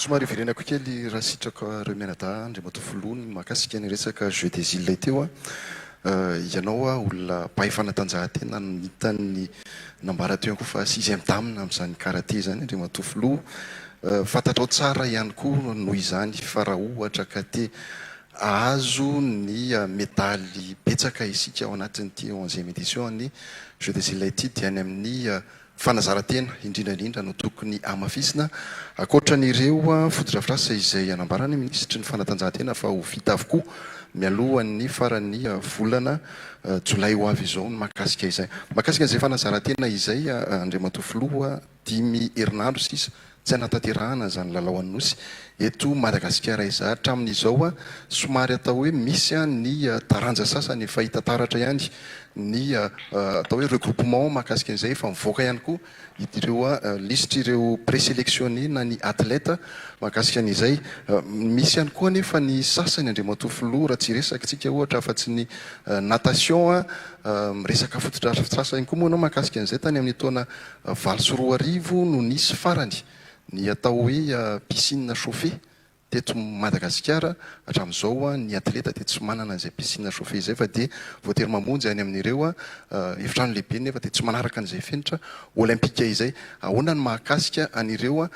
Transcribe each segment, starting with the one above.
Somary hiverenako kely raha sitrakareo mianadahy Andriamatoa Filoha ny mahakasika ny resaka Jeux des Iles teo. Ianao olona mpahay fanatanjahantena no hitan'ny nambara teo ihany koa fa sixième dame amin'izany karate izany Andriamatoa Filoha. Fantatrao tsara ihany koa noho izany fa raha ohatra ka te hahazo ny medaly betsaka isika ao anatin'ity onzième édition an'ny Jeux des Iles ity dia any amin'ny Fanazaran-tena indrindra indrindra no tokony hamafisina, ankoatra an'ireo fotodrafitrasa izay anambaran'ny minisitry ny fanatanjahantena fa ho vita avokoa mialohan'ny faran'ny volana jolay ho avy izao ny mahakasika izay. Mahakasika an'izay fanazaran-tena izay, Andriamatoa Filoha, dimy herinandro sisa tsy hanatanterahana izany lalao an'ny Nosy eto Madagasikara izay. Hatramin'izao, somary atao hoe misy ny taranja sasany efa hita taratra ihany ny atao hoe regroupement mahakasika an'izay, efa mivoaka ihany koa ireo lisitr'ireo présélectionné na ny athlète mahakasika an'izay. Misy ihany koa anefa ny sasany, Andriamatoa Filoha, raha tsy hiresaka isika ohatra afa-tsy ny natation, miresaka fotodrafitrasa ihany koa moa ianao mahakasika an'izay tany amin'ny taona 2008 no nisy farany ny atao hoe piscine chauffée teto Madagasikara, hatramin'izao ny atleta dia tsy manana an'izay piscine chauffée izay fa dia voatery mamonjy any amin'ireo efitrano lehibe nefa dia tsy manaraka an'izay fenitra olympique izay. Ahoana ny mahakasika an'ireo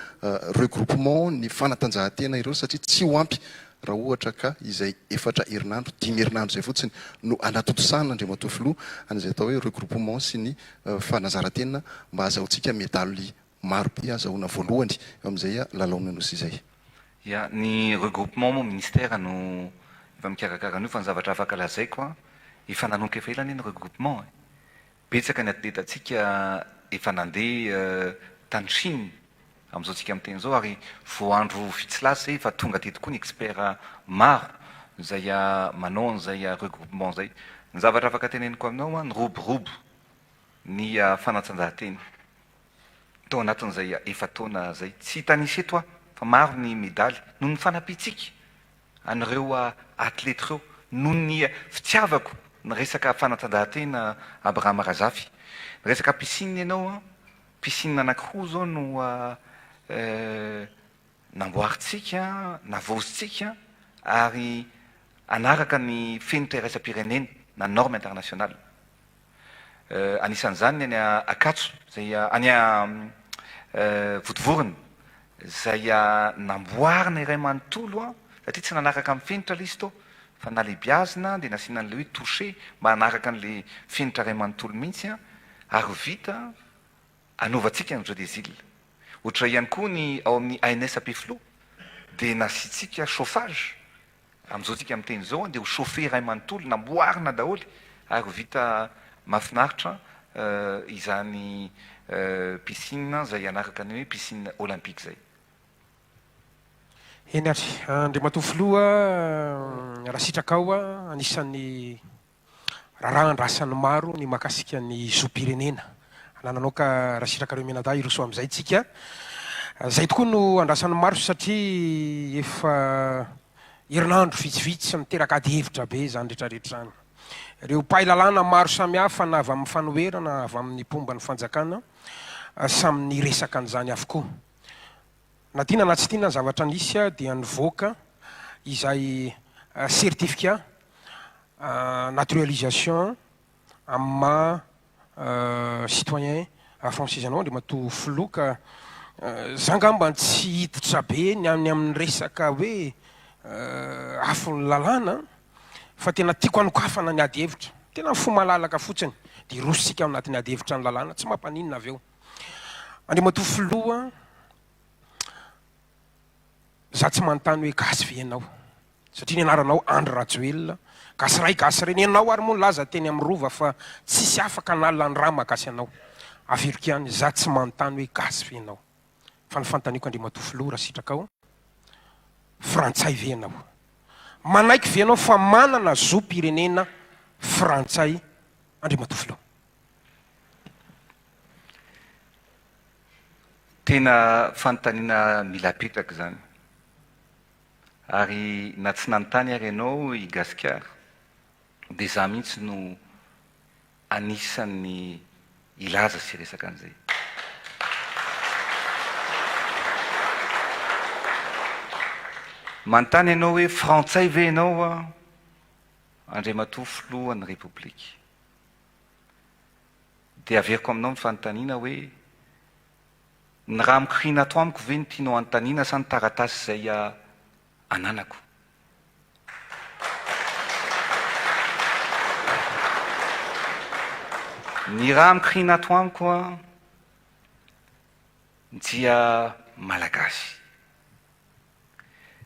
regroupement ny fanatanjahantena ireo satria tsy ho ampy raha ohatra ka izay efatra herinandro, dimy herinandro izay fotsiny no anatontosana Andriamatoa Filoha an'izay atao hoe regroupement sy ny fanazaran-tena mba hazahoantsika medaly maro be azahoana voalohany eo amin'izay lalaon'ny Nosy izay. Ya, ny regroupement moa ministère no efa mikarakara an'io fa ny zavatra afaka lazaiko an, efa nanomboka efa ela anie ny regroupement e! Betsaka ny atletantsika efa nandeha tany Chine amin'izao tsika miteny izao ary vao andro vitsy lasa izay efa tonga teto koa ny expert maro izay manao an'izay regroupement izay. Ny zavatra afaka teneniko aminao an, niroborobo ny fanatanjahantena tao anatin'izay efa-taona izay. Tsy hitanisa eto aho fa maro ny medaly noho ny fanampiantsika an'ireo atleta ireo noho ny fitiavako ny resaka fanatanjahantena Abraham Razafy. Ny resaka piscine ianao an, piscine anankiroa izao no namboarintsika, navaozintsika ary hanaraka ny fenitra iraisam-pirenena na norme internationale. Anisan'izany ny any Ankatso, izay any Vontovorona, izay namboarina iray manontolo satria tsy nanaraka ny fenitra ilay izy tao fa nalehibiazina dia nasiana an'ilay hoe toucher mba hanaraka an'ilay fenitra iray manontolo mihitsy ary vita hanaovantsika ny Jeux des Iles. Ohatr'izay ihany koa ny ao amin'ny ANS Ampefiloha dia nasiantsika chauffage Amin'izao tsika miteny izao dia ho chauffé iray manontolo, namboarina daholo ary ho vita mahafinaritra izany piscine izay hanaraka ny hoe piscine olympique izay. Eny ary, Andriamatoa Filoha, raha sitrakao, anisan'ny Raharaha andrasan'ny maro ny mahakasika ny zom-pirenena anananao ka raha sitrakareo mianadahy hiroso amin'izay tsika. Izay tokoa no andrasan'ny maro satria efa herinandro vitsivitsy miteraka ady hevitra be izany rehetrarehetra izany. Ireo mpahay lalàna maro samihafa na avy amin'ny fanoherana avy amin'ny mpomba ny fanjakana samy niresaka an'izany avokoa. Na tiana na tsy tiana ny zavatra nisy dia nivoaka izay certificat naturalisation amin'ny maha citoyen français anao Andriamatoa Filoha ka za ngamba tsy hiditra be ny any amin'ny resaka hoe afon'ny lalàna fa tena tiako hanokafana ny ady hevitra, tena fo malalaka fotsiny dia hirosontsika ao anatin'ny ady hevitra ny lalàna, tsy mampaninona avy eo. Andriamatoa Filoha, za tsy manontany hoe gasy ve ianao? Satria ny anaranao Andry Rajoelina, gasy ray gasy reny, ianao ary moa nilaza teny amin'ny Rova fa tsisy afaka hanala ny rà maha gasy anao. Averiko ihany, za tsy manontany hoe gasy ve ianao? Fa ny fanontaniako Andriamatoa Filoha raha sitrakao, frantsay ve ianao? Manaiky ve ianao fa manana zom-pirenena frantsay Andriamatoa Filoha? Tena fanontaniana mila apetraka izany. Ary na tsy nanontany ary ianao i Gasikara dia za mihitsy no anisan'ny hilaza sy hiresaka an'izay. Manontany ianao hoe frantsay ve ianao Andriamatoa Filohan'ny Repoblika? Dia averiko aminao ny fanontaniana hoe ny raha mikoriana ato amiko ve no tianao hanontaniana sa ny taratasy izay ananako? Ny raha mikoriana ato amiko dia Malagasy.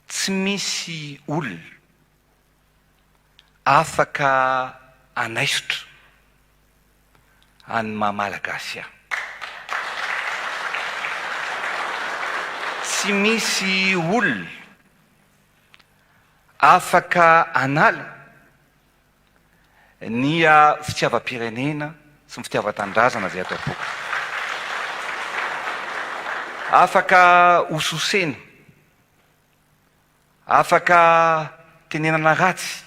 Tsy misy olona afaka hanaisotra an'ny maha Malagasy ahy. Tsy misy olona afaka hanala ny fitiavam-pirenena sy ny fitiavan-tanindrazana izay ato am-poko. Afaka hososena, afaka tenenana ratsy,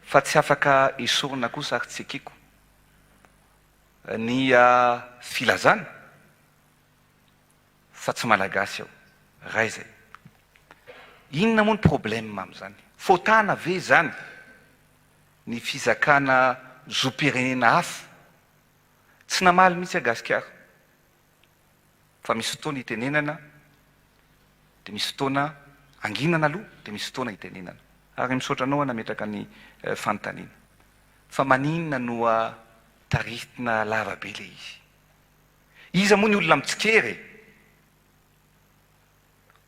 fa tsy afaka esorina kosa ary tsy ekeko ny filazana fa tsy malagasy aho. Ray zay. Inona moa ny problème amin'izany? Fotana ve izany ny fizakana zom-pirenena hafa? Tsy namaly mihitsy aho Gasikara fa misy fotoana itenenana dia misy fotoana anginana aloha dia misy fotoana itenenana. Ary misaotra anao aho nametraka ny fanontaniana. Fa maninona no taritina lava be ilay izy? Iza moa ny olona mitsikera e?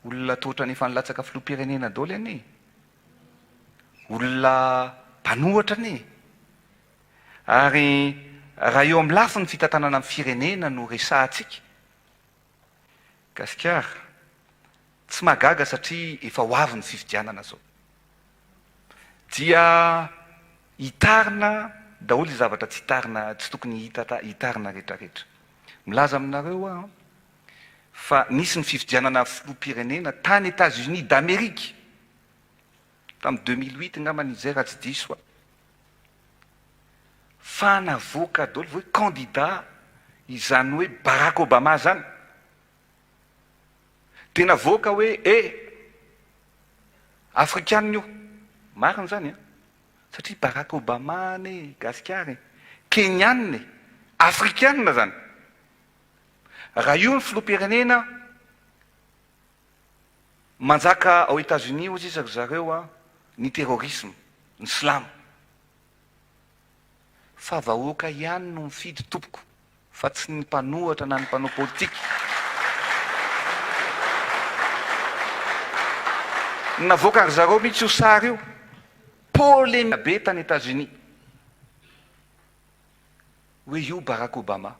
Olona toa ohatran'ny efa nilatsaka filoham-pirenena daholo anie e! Olona mpanohatra anie e! Ary raha eo amin'ny lafiny fitantanana ny firenena no resahantsika, Gasikara, tsy mahagaga satria efa ho avy ny fifidianana zao. Dia hitarina daholo izay zavatra tsy hitarina, tsy tokony hitarina rehetrarehetra. Milaza aminareo aho fa nisy ny fifidianana filoham-pirenena tany Etats-Unis d'Amérique tamin'ny 2008 angambany izay raha tsy diso aho. Fa navoaka daholo hoe candidat izany hoe Barack Obama izany. Dia navoaka hoe eh! Afrikanina io. Marina izany an! Satria Barack Obama anie Gasikara e! Kenyanina e! Afrikanina izany! Raha io ny filoham-pirenena manjaka ao Etats-Unis hozy izy ry zareo an, ny terrorisme, ny silamo. Fa vahoaka ihany no mifidy tompoko fa tsy ny mpanohatra na ny mpanao politika. Navoaka ry zareo mihitsy io sary io. Polémique be tany Etats-Unis. Hoe io Barack Obama.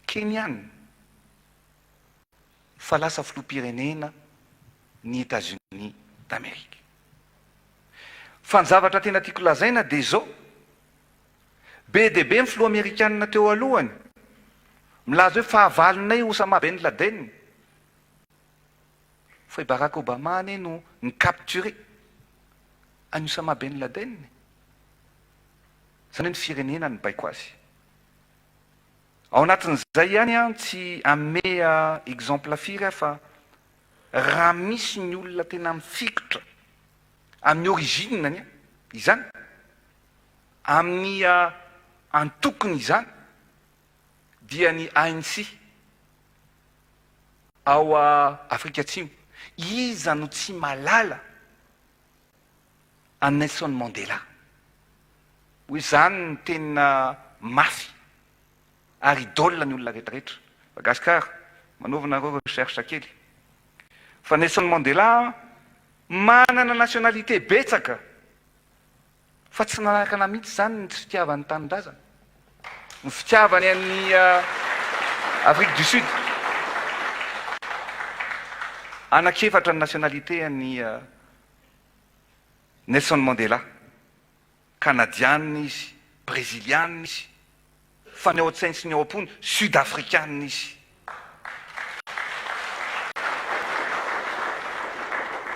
Kenyan. Fa lasa filoham-pirenena ny Etats-Unis d'Amérique. Fa ny zavatra tena tiako lazaina dia izao. Be dia be ny filoha amerikanina teo alohany milaza hoe fahavalonay Osama Ben Laden. Fa i Barack Obama anie no ni-capturer an'i Osama Ben Laden e. Izany hoe ny firenena nibaiko azy. Ao anatin'izay ihany aho tsy hanome exemple firy aho fa raha misy ny olona tena mifikitra amin'ny origine-ny izany, Amin'ny antokony izany dia ny ANC ao Afrika Atsimo. Iza no tsy mahalala an'i Nelson Mandela? Hoy izany ny tena mafy ary idole ny olona rehetrarehetra. Madagasikara, manaova nareo recherche kely. Fa Nelson Mandela manana nationalité betsaka. Fa tsy nanakana mihitsy izany ny tsy fitiavany tanindrazana, ny fitiavany an'i Afrique du Sud. Anankiefatra ny nationalité an'i Nelson Mandela. Kanadianina izy, Brezilianina izy, fa ny ao an-tsainy sy ny ao am-pony, Sud Afrikanina izy.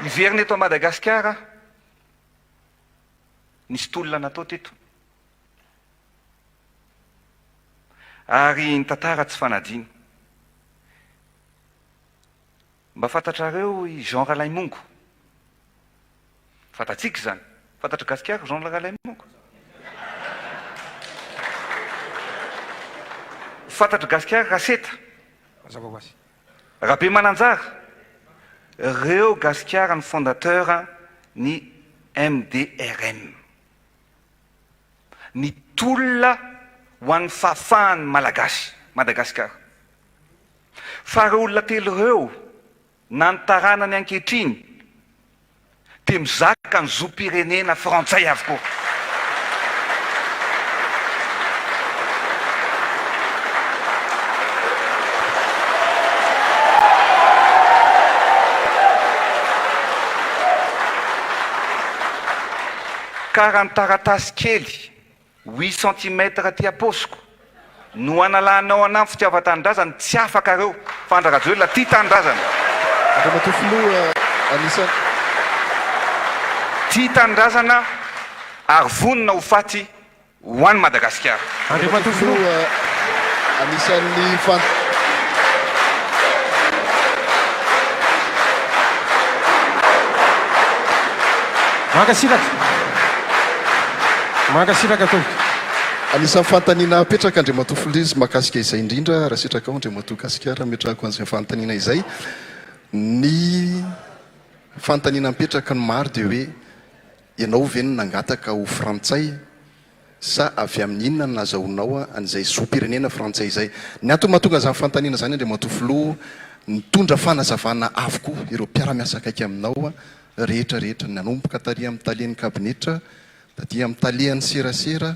Hiverina eto Madagasikara aho. Nisy tolona natao teto. Ary ny tantara tsy fanadino. Mba fantatrareo i Jean Ralaimongo? Fantatsika izany. Fantatr'i Gasikara Jean Ralaimongo? Fantatr'i Gasikara Raseta? Mazava ho azy. Rabemananjara? Reo Gasikara ny fondateur ny MDRM. Ny tolona ho an'ny fahafahan'ny Malagasy, Madagasikara. Fa ireo olona telo ireo na ny taranany ankehitriny dia mizaka ny zom-pirenena frantsay avokoa. Ka raha ny taratasy kely Huit centimètres aty am-paosiko no analanao anah ny fitiavan-tanindrazana, tsy afaka reo fa Andry Rajoelina tia tanindrazana. Andriamatoa Filoha, anisan'ny. Tia tanindrazana ary vonona ho faty ho an'i Madagasikara. Andriamatoa Filoha, anisan'ny fan. Mankasitraka. Mankasitraka tompoko. Anisan'ny fanontaniana apetraka Andriamatoa Filoha izy mahakasika izay indrindra, raha sitrakao Andriamatoa Gasikara ametrahako an'izay fanontaniana izay. Ny fanontaniana mipetraka ny maro dia hoe ianao ve no nangataka ho frantsay Sa avy amin'ny inona no nazahoanao an'izay zom-pirenena frantsay izay? Ny antony mahatonga izany fanontaniana izany Andriamatoa Filoha, nitondra fanazavana avokoa ireo mpiara-miasa akaiky aminao rehetra rehetra, nanomboka tary amin'ny talen'ny kabinetra, taty amin'ny talehan'ny serasera,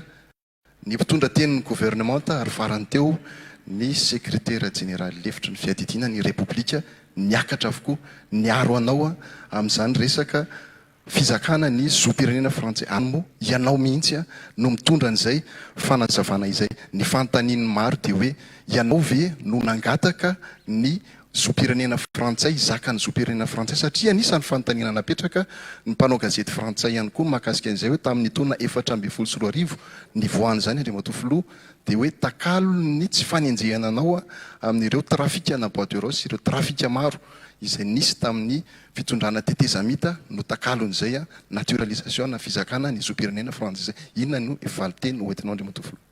ny mpitondra tenin'ny governemanta ary farany teo ny sekretera jeneraly lefitry ny fiadidiana ny Repoblika niakatra avokoa niaro anao amin'izany resaka fizakana ny zom-pirenena frantsay any moa ianao mihitsy no mitondra an'izay fanazavana izay. Ny fanontanian'ny maro dia hoe ianao ve no nangataka ny zom-pirenena frantsay hizaka ny zom-pirenena frantsay satria anisan'ny fanontaniana napetraka ny mpanao gazety frantsay ihany koa mahakasika an'izay hoe tamin'ny taona 2014 nivoahan'izany Andriamatoa Filoha dia hoe takalon'ny tsy fanenjehana anao amin'ireo trafikana bois de rose sy ireo trafika maro izay nisy tamin'ny Fitondrana tetezamita no takalon'izay naturalisation na fizakana ny zom-pirenena frantsay izay. Inona no valin-teny ho entinao Andriamatoa Filoha?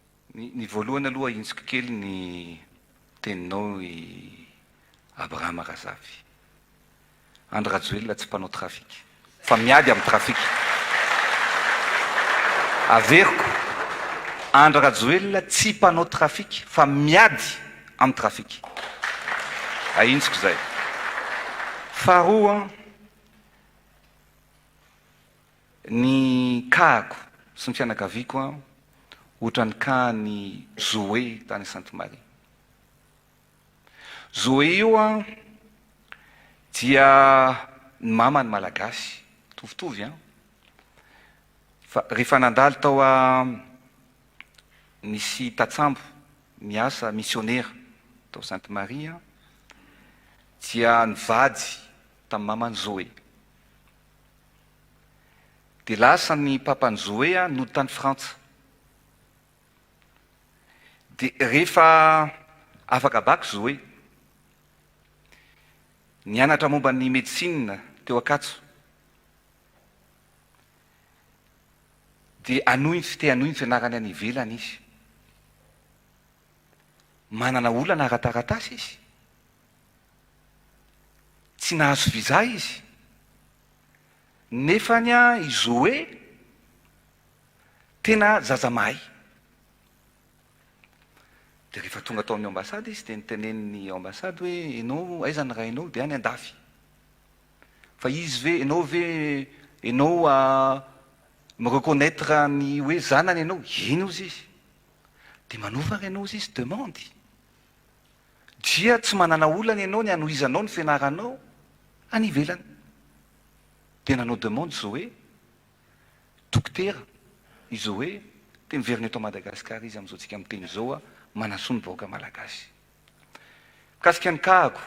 Ny voalohany aloha ahintsiko kely ny teninao i Abraham Razafy. Andry Rajoelina tsy mpanao trafic fa miady amin'ny trafic. Averiko, Andry Rajoelina tsy mpanao trafic fa miady amin'ny trafic. Ahintsiko izay. Faharoa, ny cas-ko sy ny fianakaviako ohatran'ny cas an'i Zoé tany Sainte Marie. Zoé io dia ny mamany malagasy, mitovitovy an, fa rehefa nandalo tao nisy tatsambo miasa misionera tao Sainte Marie dia nivady tamin'ny maman'i Zoé. Dia lasa ny papan'i Zoé nody tany Frantsa. Dia rehefa afaka bac Zoé, nianatra momba ny médecine teo Ankatso. Dia hanohy ny te hanohy ny fianarany any ivelany izy. Manana olana ara-taratasy izy. Tsy nahazo visa izy. Nefany i Zoé tena zaza mahay. Dia rehefa tonga tao amin'ny ambassade izy dia nitenenin'ny ambassade hoe enao aiza ny rainao? Dia any andafy. Fa izy ve, enao ve, enao mi-reconnaitre ny hoe zanany enao? Eny hozy izy. Dia manaova ary enao hozy izy demande. Dia tsy manana olana enao ny hanohizanao ny fianaranao any ivelany. Dia nanao demande Zoé, dokotera i Zoé, dia miverina eto Madagascar izy amin'izao tsika miteny izao manasoa ny vahoaka malagasy. Mikasika ny cas-ko,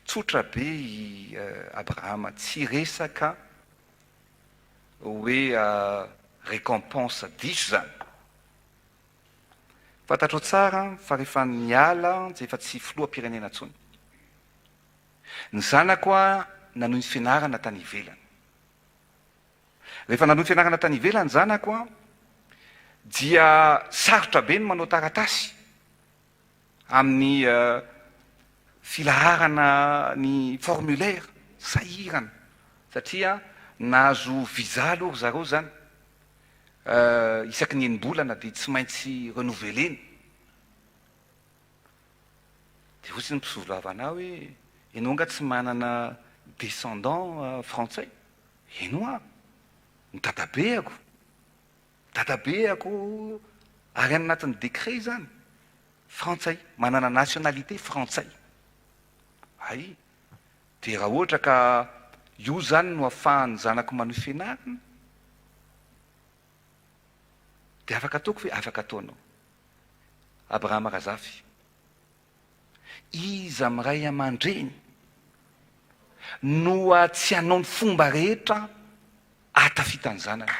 Tsotra be i Abrahama, tsy resaka hoe récompense diso izany. Fantatrao tsara fa rehefa niala dia efa tsy filoham-pirenena intsony. Ny zanako nanohy ny fianarana tany ivelany. Rehefa nanohy fianarana tany ivelany ny zanako dia sarotra be ny manao taratasy amin'ny filaharana ny formulaire, sahirana satria nahazo visa aloha ry zareo izany isaky ny enim-bolana dia tsy maintsy renouveler-na. Dia hoy ny mpisolovava anah hoe, ianao angaha tsy manana descendant frantsay? Eny hoa, ny dadabeako, dadabeako ary any anatin'ny décret izany, frantsay, manana nationalité frantsay. Hay, dia raha ohatra ka io izany no ahafahan'ny zanako manohy fianarana, dia afaka ataoko ve? Afaka ataonao. Abrahama Razafy. Iza amin'ny ray aman-dreny no tsy hanao ny fomba rehetra hahatafita ny zanany?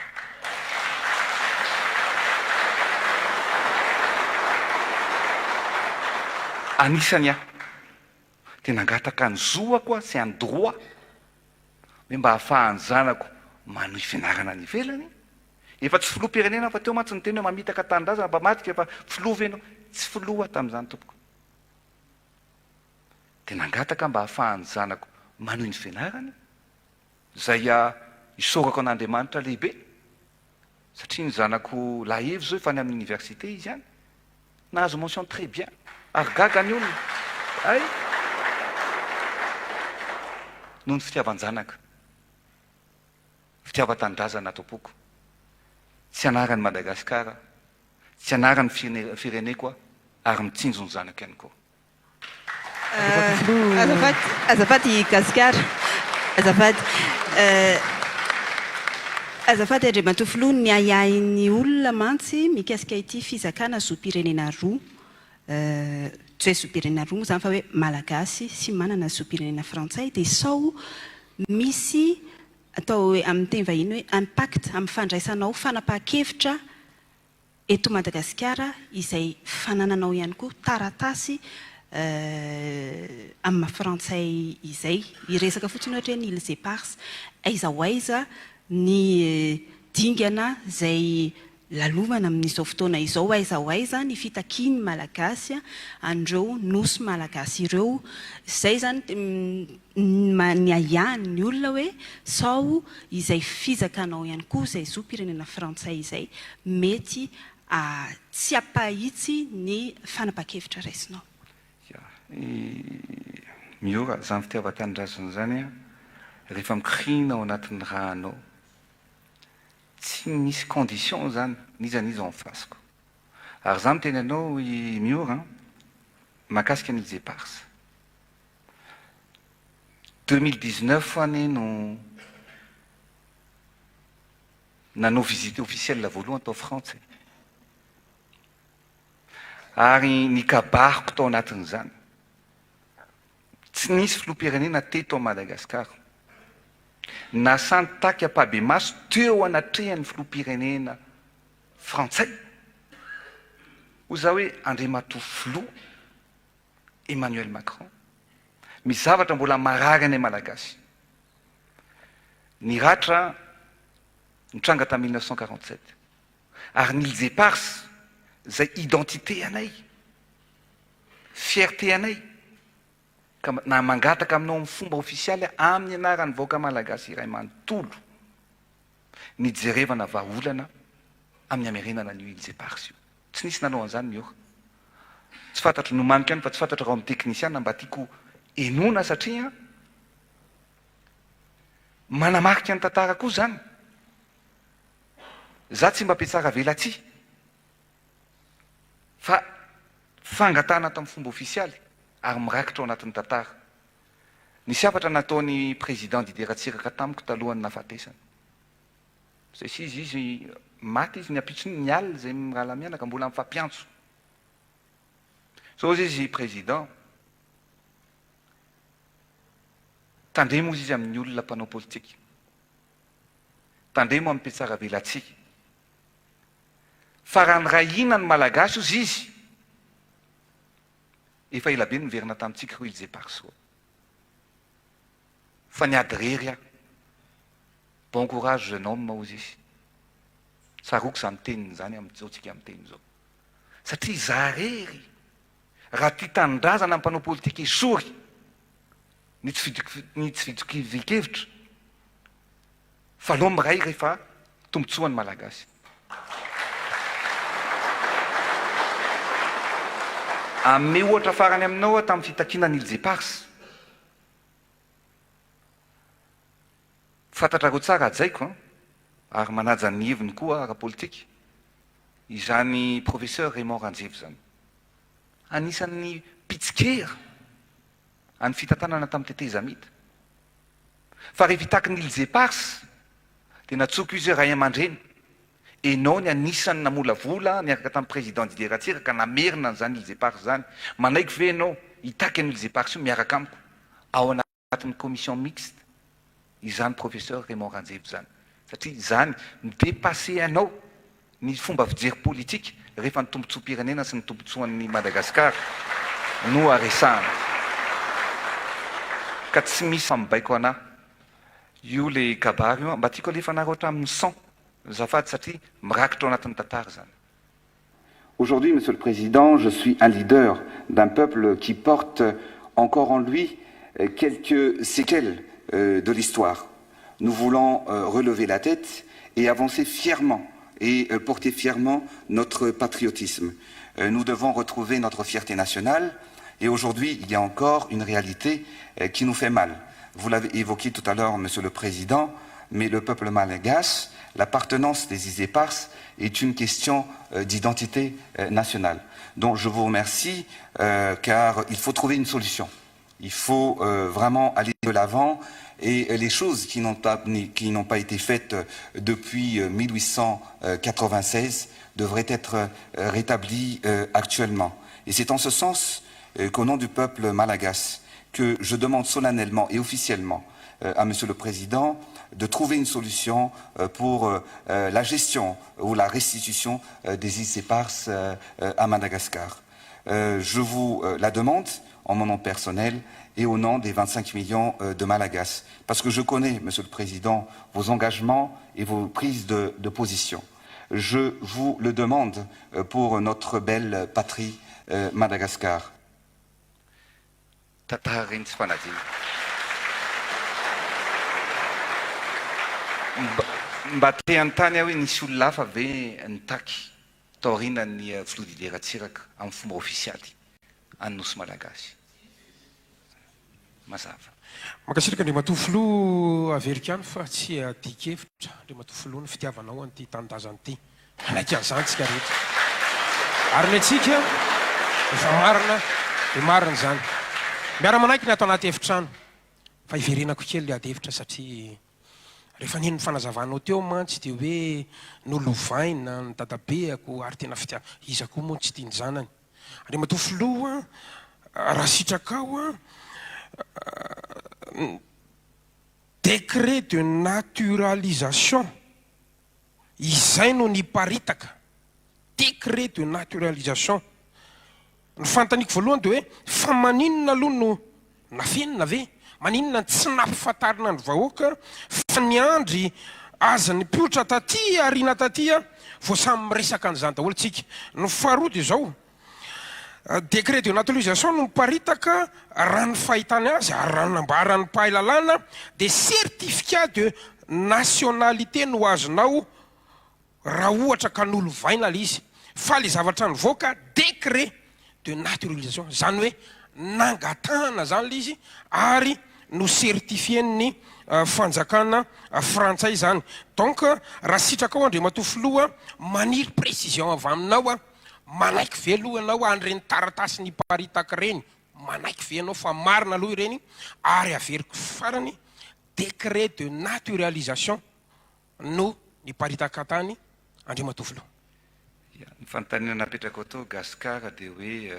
Anisany aho dia nangataka ny zoako aho sy ny droit hoe mba hahafahan'ny zanako manohy fianarana any ivelany. Efa tsy filoham-pirenena aho fa teo mantsy niteny hoe mamitaka tanindrazana mpamadika fa filoha ve ianao? Tsy filoha aho tamin'izany tompoko. Dia nangataka mba hahafahan'ny zanako manohy ny fianarany, izay isaorako an'Andriamanitra lehibe, satria ny zanako lahy Eva izao efa any amin'ny université izy any, nahazo mention très bien, ary gaga ny olona, hay! Noho ny fitiavan-janaka. Fitiavan-tanindrazana ato am-poko. Tsy anaran'i Madagasikara, tsy anaran'ny fireneko aho ary mitsinjo ny zanako ihany koa. Azafady, azafady Gasikara, azafady. Azafady Andriamatoa Filoha, ny ahiahin'ny olona mantsy mikasika ity fizakana zom-pirenena roa, tsy hoe zom-pirenena roa moa izany fa hoe Malagasy sy manana zom-pirenena frantsay dia sao misy atao hoe amin'ny teny vahiny hoe impact amin'ny fandraisanao fanapahan-kevitra eto Madagasikara izay fanananao ihany koa taratasy amin'ny maha frantsay izay. Hiresaka fotsiny ohatra hoe ny Îles Éparses, aiza ho aiza ny dingana izay Lalovana amin'izao fotoana izao aiza ho aiza ny fitakian'ny Malagasy an'ireo nosy Malagasy ireo. Izay izany ny ahiahin'ny olona hoe sao izay fizakanao ihany koa izay zom-pirenena frantsay izay mety tsy hampahitsy ny fanapahan-kevitra raisinao. Ya, i Miora, izany fitiavan-tanindrazana izany rehefa mikoriana ao anatin'ny rànao Tsy misy condition zany n'iza n'iza en face-ko. Ary za miteny anao i Miora an, mahakasika ny îles éparses. 2019 anie no nanao visite officielle voalohany tao Frantsa e. Ary ny kabariko tao anatin'izany, tsy nisy filoham-pirenena teto Madagasikara Nasahy nitaky ampahibemaso teo anatrehan'ny filoham-pirenena frantsay, hoy izaho hoe Andriamatoa Filoha Emmanuel Macron, misy zavatra mbola marary anay Malagasy. Ny ratra nitranga tamin'ny 1947 ary ny Îles Éparses izay identité anay, fierté anay, Ka na mangataka aminao amin'ny fomba ofisialy amin'ny anaran'ny vahoaka Malagasy iray manontolo ny hijerevana vahaolana amin'ny hamerenana an'io Îles Éparses io. Tsy nisy nanao an'izany Miora. Tsy fantatro, nomaniko ihany fa tsy fantatro raha ao amin'ny teknisiana mba tiako henoina satria manamarika ny tantara koa izany. Za tsy mba mpitsara velatsihy fa fangatahana tamin'ny fomba ofisialy ary mirakitra ao anatin'ny tantara. Nisy hafatra nataon'i Président Didier Ratsiraka tamiko talohan'ny nahafatesany. Izay sy izy, izy maty izy ny ampitsony, ny alina izay mirahalahy mianaka mbola mifampiantso. Zao hozy izy Président, tandremo hozy izy amin'ny olona mpanao politika, tandremo amin'ny mpihatsaravelatsihy, fa raha niray hina ny Malagasy hozy izy, Efa ela be no niverina tamintsika ireo îles éparses ireo. Fa niady irery aho. Bon courage jeune homme hozy izy. Tsaroako izany teniny izany amin'izao tsika miteny izao. Satria izaho irery, raha tia tanindrazana ny mpanao politika esory ny tsy ny tsy fitovian-kevitra fa aleo miray rehefa tombotsoan'ny Malagasy. Hanome ohatra farany aminao aho tamin'ny fitakiana ny Îles Éparses. Fantatrareo tsara hajaiko an, ary manaja ny heviny koa ara-politika, izany Professeur Raymond Ranjeva izany. Anisan'ny mpitsikera an'ny fitantanana tamin'ny tetezamita. Fa rehefa hitaky ny Îles Éparses dia natsoiko izy hoe ray aman-dreny, enao ny anisan'ny namolavola niaraka tamin'ny Président Didier Ratsiraka namerina an'izany Îles Éparses izany, manaiky ve enao hitaky an'io Îles Éparses io miaraka amiko ao anatin'ny commission mixte izany Professeur Raymond Ranjeva izany satria izany mi-depasser anao ny fomba fijery politika rehefa ny tombotsoam-pirenena sy ny tombotsoan'i Madagascar no aresahana ka tsy misy mibaiko anah io le kabary io mba tiako alefanareo hatramin'ny son azafady satria mirakitra ao anatin'ny tantara izany. Aujourd'hui, Monsieur le Président, je suis un leader d'un peuple qui porte encore en lui quelques séquelles de l'histoire. Nous voulons relever la tête et avancer fièrement et porter fièrement notre patriotisme. Nous devons retrouver notre fierté nationale et aujourd'hui, il y a encore une réalité qui nous fait mal. Vous l'avez évoqué tout à l'heure, Monsieur le Président, mais le peuple malgache, l'appartenance des îles Éparses est une question d'identité nationale. Donc je vous remercie car il faut trouver une solution. Il faut vraiment aller de l'avant et les choses qui n'ont pas, qui n'ont pas été faites depuis 1896 devraient être rétablies actuellement. Et c'est en ce sens qu'au nom du peuple malagasy, que je demande solennellement et officiellement à Monsieur le Président de trouver une solution pour la gestion ou la restitution des îles Éparses à Madagascar. Je vous la demande en mon nom personnel et au nom des 25 millions de Malagasy. Parce que je connais, Monsieur le Président, vos engagements et vos prises de, de position. Je vous le demande pour notre belle patrie, Madagascar. Tantara ireny tsy fanadino. Mba mba te hanontany aho hoe nisy olona hafa ve nitaky taorianan'ny filoha Didier Ratsiraka amin'ny fomba ofisialy any Nosy Malagasy? Mazava. Mankasitraka Andriamatoa Filoha averiko ihany fa tsy adikevitra Andriamatoa Filoha ny fitiavanao an'ity tanindrazana ity. Manaiky an'izany tsika rehetra. Ary ny antsika efa marina dia marina izany. Miara-manaiky ny ato anaty efitrano. Fa hiverenako kely ilay ady hevitra satria rehefa nino ny fanazavanao teo mantsy dia hoe nolovaina ny dadabeako ary tena fitia iza koa moa no tsy tia ny zanany. Andriamatoa Filoha raha sitrakao an, décret de naturalisation Izay no niparitaka, décret de naturalisation. Ny fanontaniako voalohany dia hoe, fa maninona aloha no nafenina ve? Maninona no tsy nampifantarina ny vahoaka fa niandry aza nipoitra taty aoriana taty vao samy miresaka an'izany daholo tsika? Ny faharoa dia izao, décret de naturalisation no miparitaka raha ny fahitany azy ary raha ny nambaran'ny mpahay lalàna dia certificat de nationalité no azonao raha ohatra ka nolovaina ilay izy fa ilay zavatra nivoaka décret de naturalisation izany hoe nangatahana izany ilay izy ary no certifier-n'ny fanjakana frantsay izany donc raha sitrakao Andriamatoa Filoha maniry précision avy aminao aho Manaiky ve aloha ianao an'ireny taratasy niparitaka ireny? Manaiky ve ianao fa marina aloha ireny? Ary averiko farany, décret de naturalisation no niparitaka tany Andriamatoa Filoha. Ya, ny fanontaniana napetrakao teo Gascar dia hoe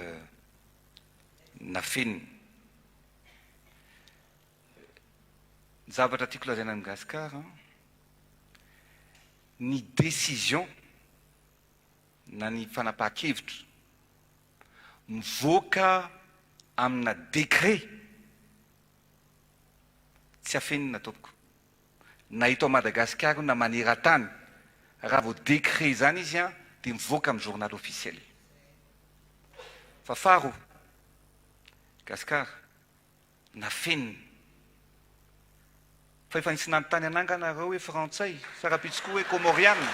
nafenina. Ny zavatra tiako lazaina amin'i Gascar an, ny décision na ny fanapahan-kevitra mivoaka amina décret. Tsy afenina tompoko. Na eto Madagasikara io na maneran-tany, raha vao décret izany izy an, dia mivoaka amin'ny journal officiel. Fa faharoa, Gasikara, nafenina. Fa efa nisy nanontany anah nga nareo hoe frantsay sa rahampitso koa hoe komoriana?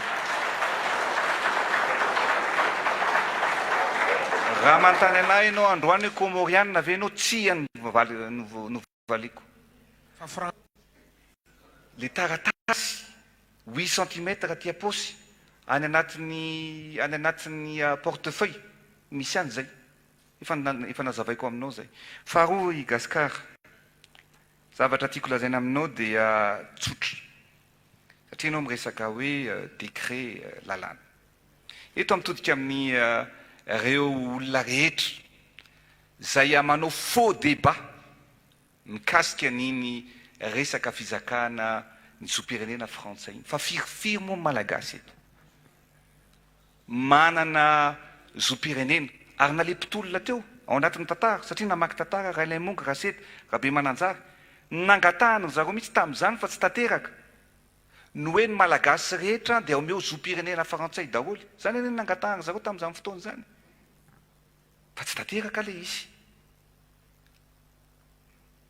Raha manontany anah ianao androany hoe komoriana ve ianao, tsia no valiako. Fa frantsay. Le taratasy huit centimètres aty am-paosy, any anatin'ny any anatin'ny portefeuille misy any zay. Efa efa nazavaiko aminao zay. Faharoa i Gascar, zavatra tiako lazaina aminao dia tsotra. Satria ianao miresaka hoe décret lalàna. Eto aho mitodika amin'ny reo olona rehetra zay manao faux débat mikasika an'iny resaka fizakana ny zom-pirenena frantsay iny. Fa firifiry moa ny Malagasy eto manana zom-pirenena? Ary na le mpitolona teo ao anatin'ny tantara, satria namaky tantara Ralaimongo, Rasedy, Rabemananjara, nangatahana ry zareo mihitsy tamin'izany fa tsy tanteraka. Ny hoe ny Malagasy rehetra dia omeo zom-pirenena frantsay daholo. Izany anie no nangatahan-dry zareo tamin'izany fotoana izany. Fa tsy tanteraka ilay izy.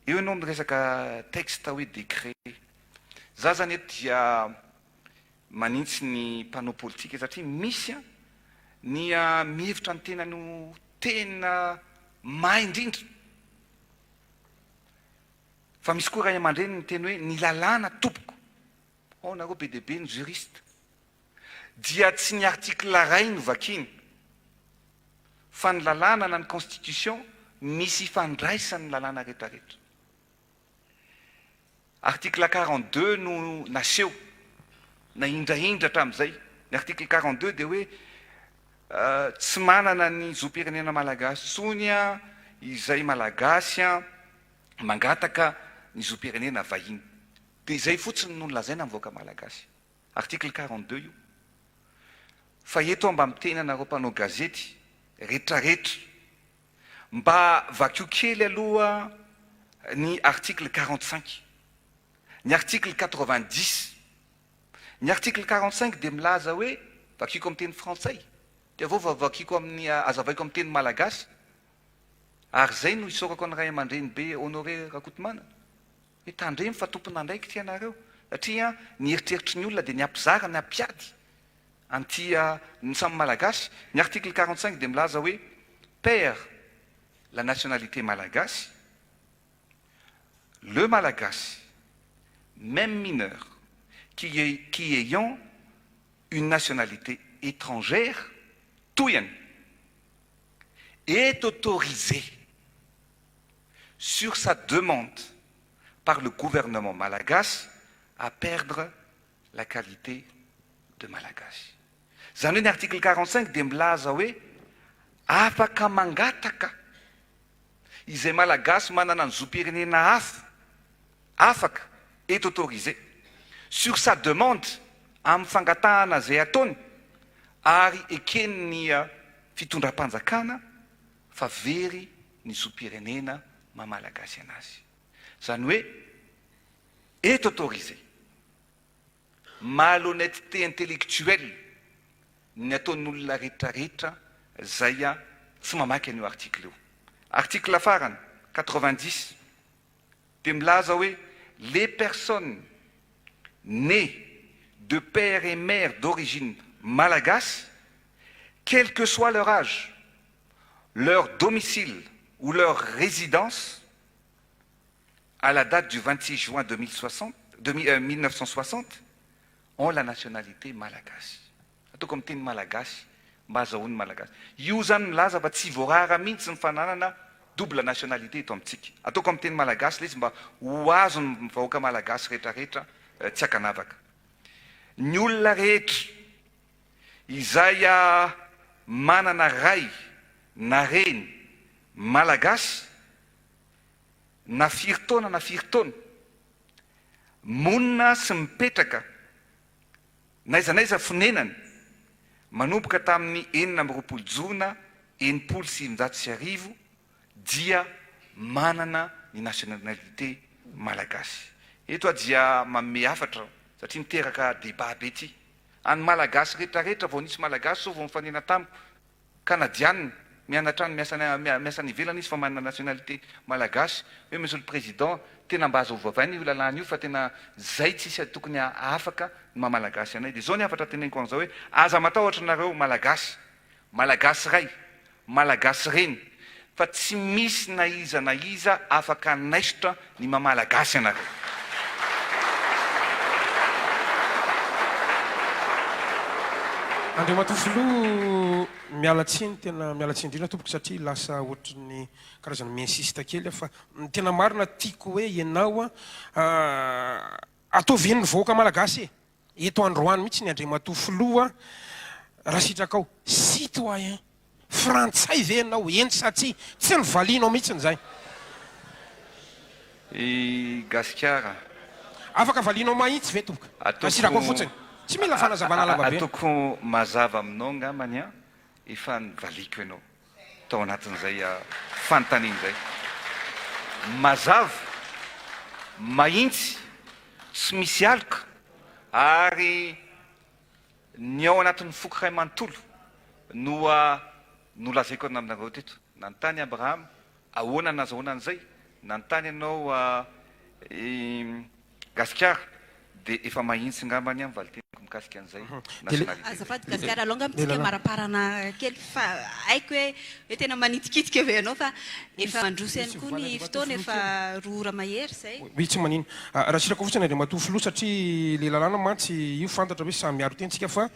Eo ianao miresaka texte hoe décret. Za zany eto dia manintsy ny mpanao politika satria misy ny mihevitra ny tenany ho tena mahay indrindra. Fa misy koa ray aman-dreny miteny hoe ny lalàna tompoko. Ao nareo be dia be ny juriste. Dia tsy ny article iray no vakiana fa ny lalàna na ny constitution misy ifandraisany ny lalàna retraretra. Article 42 no naseho nahindrahindra hatramin'izay. Ny article 42 dia hoe tsy manana ny zom-pirenena malagasy intsony izay malagasy mangataka ny zom-pirenena vahiny. Dia izay fotsiny no nolazaina ny vahoaka malagasy. Article 42 io. Fa eto aho mba miteny anareo mpanao gazety retraretra, mba vakio kely aloha ny article 45, ny article 90. Ny article 45 dia milaza hoe, vakiko amin'ny teny frantsay, dia avy eo vakiko amin'ny, azavaiko amin'ny teny malagasy, ary izay no isaorako ny ray aman-dreny be Honoré Rakotomanana. Hoe tandremo fa tompon'andraikitra ianareo satria ny eritreritry ny olona dia ny hampizara, ny hampiady an'ity ny samy Malagasy. Ny article 45 dia milaza hoe perd la nationalité malagasy, le Malagasy, même mineur, qui qui ayant une nationalité étrangère, tohiny, est autorisé sur sa demande par le gouvernement malagasy à perdre la qualité de malagasy. Izany hoe ny article 45 dia milaza hoe afaka mangataka izay malagasy manana ny zom-pirenena hafa, afaka, est autorisé, sur sa demande, amin'ny fangatahana izay ataony ary eken'ny fitondram-panjakana fa very ny zom-pirenena maha malagasy anazy. Izany hoe est autorisé. Malhonnêteté intellectuelle ny ataon'olona retraretra zay tsy mamaky an'io article io. Article farany, 90, dia milaza hoe les personnes nées de père et mère d'origine malagasy, quel que soit leur âge, leur domicile ou leur résidence à la date du 26 juin 2060, 1960 ont la nationalité malagasy. Ataoko amin'ny teny malagasy mba azahoan'ny malagasy. Io izany milaza fa tsy voarara mihitsy ny fananana double nationalité eto amintsika. Ataoko amin'ny teny malagasy ilay izy mba ho azon'ny vahoaka malagasy rehetrarehetra tsy ankanavaka. Ny olona rehetra izay manana ray na reny malagasy na firy taona na firy taona, monina sy mipetraka n'aiza n'aiza fonenany manomboka tamin'ny 26 jona 1960 dia manana ny nationalité malagasy. Eto aho dia manome hafatra satria miteraka débat be ity. Any Malagasy rehetra rehetra vao nisy Malagasy zao vao nifanena tamiko, Canadiana, mianatra any miasa any miasa any ivelany izy fa manana nationalité Malagasy, hoe Monsieur le Président tena mba aza ovavaina io lalàna io fa tena zay tsisy tokony hahafaka ny maha Malagasy anay. Dia zao ny hafatra teneniko an'izao hoe aza matahotra nareo Malagasy, Malagasy ray, Malagasy reny fa tsy misy na iza na iza afaka hanaisotra ny maha Malagasy anareo. Andriamatoa Filoha, miala tsiny, tena miala tsiny indrindra tompoko satria lasa ohatran'ny karazana mi-insiste kely aho fa ny tena marina tiako hoe ianao ataovy henon'ny vahoaka Malagasy e! Eto androany mihitsy ny Andriamatoa Filoha raha sitrakao. Citoyen frantsay ve ianao? Eny sa tsia? Tsy novalianao mihitsy izay. I Gasikara. Afaka valianao mahitsy ve tompoko? Raha sitrakao fotsiny. Tsy mila fanazavana lava be. Ataoko mazava aminao angambany an, efa nivaliako ianao. tao anatin'izay fanontaniana izay. Mazava, mahitsy, tsy misy aloka ary ny ao anatin'ny foko iray manontolo no nolazaiko aminareo teto. Nanontany Abrahama, ahoana nazahoana an'izay? Nanontany ianao i Gasikara dia efa mahintsy ngambany an valiteniko mikasika an'izay nationalité izay. Azafady Gasikara alao angamba tsika maraparana kely fa haiko hoe hoe tena manitikitika ve ianao fa efa mandroso ihany koa ny fotoana efa roa ora mahery izay. Oui tsy manino. Raha sitraka fotsiny Andriamatoa Filoha satria le lalàna mantsy io fantatra hoe samy miaro tena tsika fa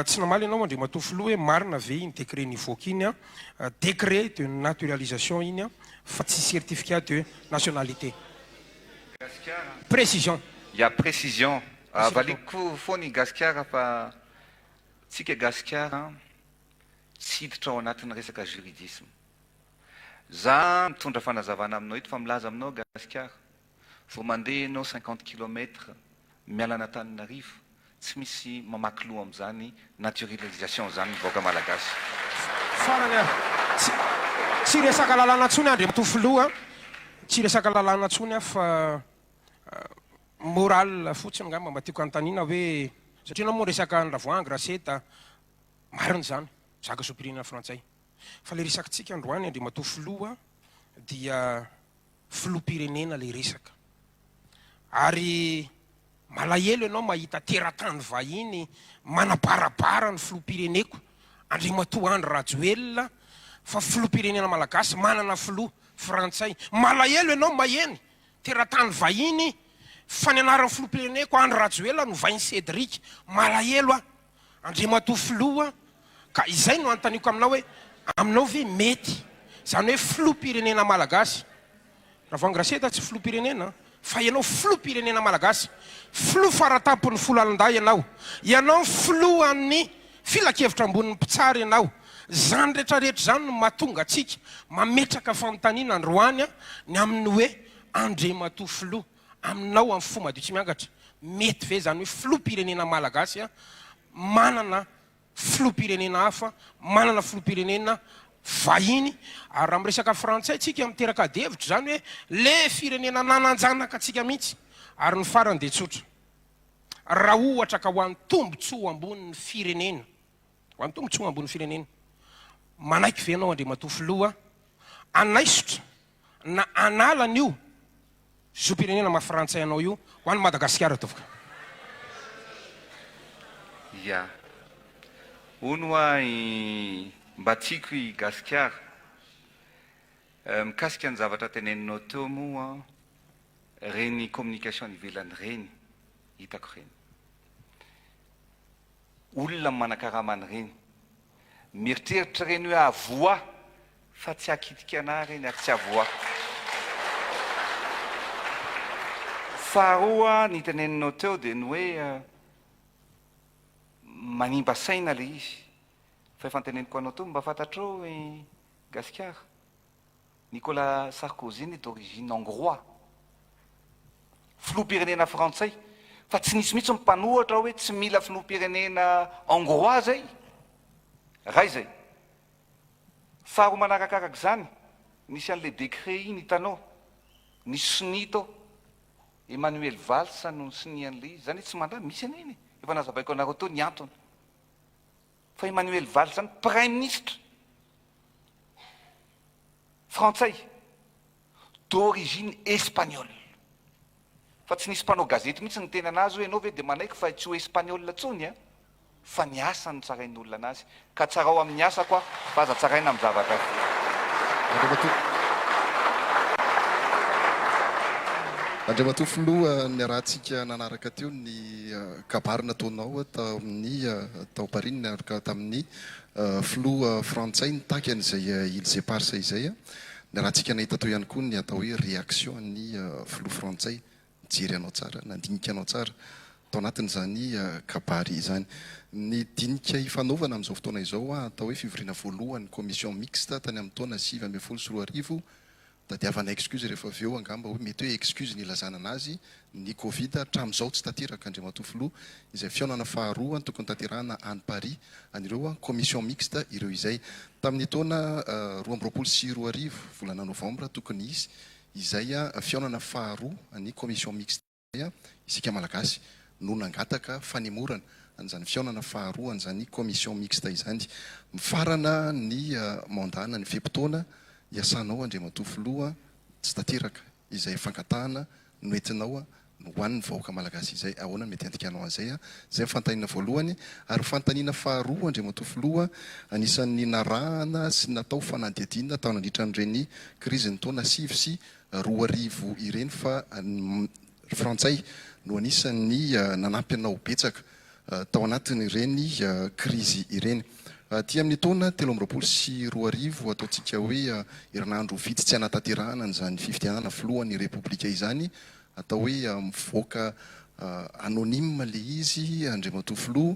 tsy namaly ianao Andriamatoa Filoha hoe marina ve iny décret nivoaka iny an, décret de naturalisation iny an fa tsy certificat de nationalité. Gasikara. Précision. Ya précision. Valiko foana i Gasikara fa tsika Gasikara tsy hiditra ao anatin'ny resaka juridisme. Za mitondra fanazavana aminao eto fa milaza aminao Gasikara, vao mandeha ianao 50 kilomètre miala an'Antananarivo, Tsy misy mamaky loha amin'izany naturalisation izany ny vahoaka malagasy. Farany ary, tsy tsy resaka lalàna intsony Andriamatoa Filoha, tsy resaka lalàna intsony aho fa morale fotsiny angamba mba tiako hanontaniana hoe, satria ianao moa niresaka an'i Ravoahangy, Raseta, marina izany, mizaka zom-pirenena frantsay. Fa ilay resakitsika androany Andriamatoa Filoha dia filoham-pirenena ilay resaka. Ary malahelo ianao mahita teratany vahiny manabarabara ny filoham-pireneko Andriamatoa Andry Rajoelina fa filoham-pirenena malagasy manana filoha frantsay. Malahelo ianao maheno teratany vahiny fa ny anaran'ny filoham-pireneko Andry Rajoelina novain'i Cédric. Malahelo aho Andriamatoa Filoha ka izay no anontaniako aminao hoe aminao ve mety izany hoe filoham-pirenena malagasy Ravoahangy Raseta tsy filoham-pirenena fa ianao filoham-pirenena malagasy, filoha faratampon'ny foloalindahy ianao, ianao filohan'ny filankevitra ambonin'ny mpitsara ianao, izany rehetrarehetra izany no mahatonga antsika mametraka fanontaniana androany ny amin'ny hoe Andriamatoa Filoha aminao amin'ny fo madio tsy miangatra, mety ve izany hoe filoham-pirenena malagasy manana filoham-pirenena hafa, manana filoham-pirenena vahiny, ary raha miresaka frantsay tsika miteraka ady hevitra izany hoe le firenena nanan-janaka antsika mihitsy, ary ny farany dia tsotra, raha ohatra ka ho an'ny tombotsoa ambonin'ny firenena, ho an'ny tombotsoa ambonin'ny firenena, manaiky ve ianao Andriamatoa Filoha hanaisotra na hanala an'io Zom-pirenena maha frantsay anao io ho an'i Madagasikara tompoko. Ya. Hono hoa i mba tiako i Gasikara. Mikasika ny zavatra teneninao teo moa reny communication any ivelany reny hitako reny. Olona manakarama an'ireny. Mieritreritra ireny hoe hahavoa ahy fa tsy hahakitika anah ireny ary tsy hahavoa ahy. Faharoa ny teneninao teo dia ny hoe manimba saina ilay izy. Fa efa noteneniko anao teo, mba fantatrao i Gasikara? Nicolas Sarkozy anie d'origine hongrois, filoham-pirenena frantsay, fa tsy nisy mihitsy ny mpanohatra hoe tsy mila filoham-pirenena hongrois zay, ray zay. Faharoa manarakarak'izany, nisy an'ilay décret iny hitanao, nisy sonia tao. Emmanuel Valls no nisonia an'ilay izy, zany hoe tsy mandà, misy anie iny e, efa nazavaiko anareo teo ny antony. Fa Emmanuel Valls zany praiminisitra frantsay d'origine espagnole. Fa tsy nisy mpanao gazety mihitsy niteny anazy hoe ianao ve dia manaiky fa tsy ho espagnol intsony a? Fa ny asa no tsarain'ny olona anazy. Ka tsarao amin'ny asako aho fa aza tsaraina amin'ny zavatra hafa. Andriamatoa Andriamatoa Filoha, niarahantsika nanaraka teo ny kabary nataonao tao amin'ny tao Paris niaraka tamin'ny Filoha frantsay nitaky an'izay Îles Éparses izay. Niarahantsika nahita teo ihany koa ny atao hoe réaction an'ny Filoha frantsay nijery anao tsara, nandinika anao tsara tao anatin'izany kabary izany. Ny dinika ifanaovana amin'izao fotoana izao, atao hoe fivoriana voalohany commission mixte tany amin'ny taona 2019, tadiavana excuse rehefa avy eo angamba hoe mety hoe excuse ny ilazana anazy, ny covid hatramin'izao tsy tanteraka Andriamatoa Filoha, izay fihaonana faharoa tokony tanterahana any Paris an'ireo commission mixte ireo izay. Tamin'ny taona 2022 volana novambra tokony hisy Izay fihaonana faharoa ny commission mixte izay isika Malagasy no nangataka fanemorana an'izany fihaonana faharoa an'izany commission mixte izany. Mifarana ny mandat na ny fe-potoana iasanao Andriamatoa Filoha, tsy tanteraka izay fangatahana noentinao ho an'ny vahoaka Malagasy izay. Ahoana no mety handikanao an'izay? Izay ny fanontaniana voalohany. Ary fanontaniana faharoa, Andriamatoa Filoha, anisan'ny narahana sy natao fanadihadiana tao nandritra an'ireny krizin'ny taona 2009 ireny fa ny Frantsay no anisan'ny nanampy anao betsaka tao anatin'ireny krizy ireny. Aty amin'ny taona 2023, ataontsika hoe herinandro vitsy tsy hanatanterahana an'izany fifidianana filohan'ny Repoblika izany, atao hoe mivoaka anonyme le izy Andriamatoa Filoha,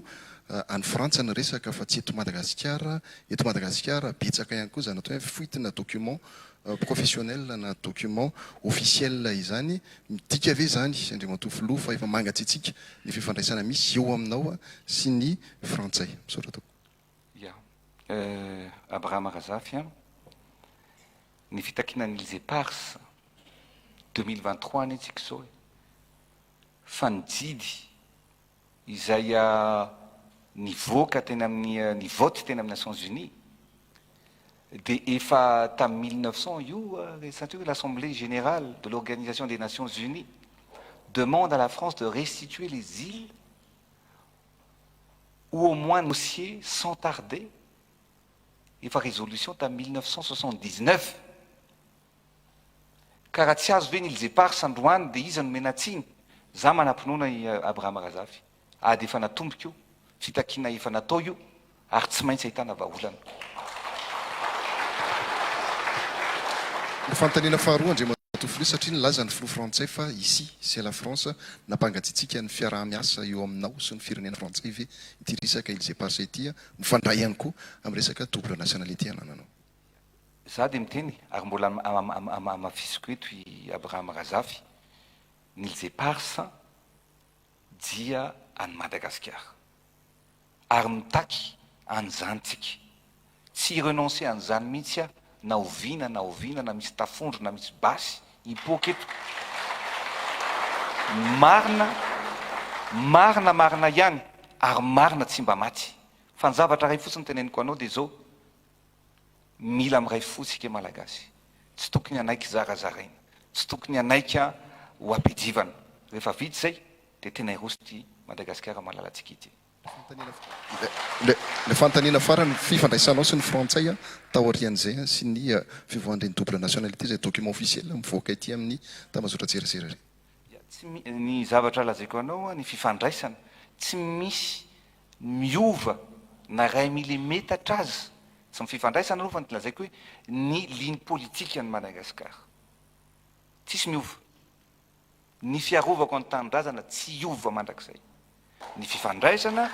any Frantsa ny resaka fa tsy eto Madagasikara, eto Madagasikara betsaka ihany koa izany atao hoe fuite na document professionnel na document officiel izany, midika ve izany Andriamatoa Filoha fa efa mangatsiatsiaka ny fifandraisana misy eo aminao sy ny Frantsay? Misaotra tompoko. Ya. Abraham Razafy an, ny fitakiana ny Îles Éparses 2023 anie tsika izao e, fa ny jidy izay nivoaka teny amin'ny ny vote teny amin'ny Nations Unies dia efa tamin'ny 1900 io satria hoe l'Assemblée générale de l'Organisation des Nations Unies demande à la France de restituer les îles ou au moins négocier sans tarder efa résolution tamin'ny 1979. Ka raha tsy azo ve ny Îles Éparses androany dia iza no omena tsiny? Za manam-pinoana i Abraham Razafy. Ady efa natomboka io, fitakiana efa natao io ary tsy maintsy ahitana vahaolana. Ny fanontaniana faharoa Andriamatoa Filoha, satria nilaza ny Filoha frantsay fa ici c'est la France, nampangatsiatsiaka ny fiaraha-miasa eo aminao sy ny firenena frantsay ve ity resaka Îles Éparses ity, mifandray ihany koa amin'ny resaka double nationalité anananao? Za dia miteny ary mbola hamafisiko eto i Abraham Razafy, ny Îles Éparses dia an'i Madagasikara ary mitaky an'izany tsika. Tsy hi-renoncer an'izany mihitsy aho na oviana na oviana na misy tafondro na misy basy hipoaka eto. Marina, marina marina ihany ary marina tsy mba maty. Fa ny zavatra iray fotsiny teneniko anao dia izao, Mila miray fo isika Malagasy. Tsy tokony hanaiky zarazaraina. Tsy tokony hanaiky ho ampijivana. Rehefa vita izay dia tena hiroso ity Madagasikara malalantsika ity. Ilay fanontaniana farany, fifandraisanao sy ny frantsay taorian'izay sy ny fivoahan'ireny double nationalité izay document officiel mivoaka ety amin'ny tambazotran-tserasera ireny. Tsy ny zavatra lazaiko anao ny fifandraisana tsy misy miova na iray milimetatra aza, tsy ny fifandraisana aloha fa ny lazaiko hoe ny ligne politique an'i Madagascar tsisy miova, ny fiarovako ny tanindrazana tsy hiova mandrakizay, ny fifandraisana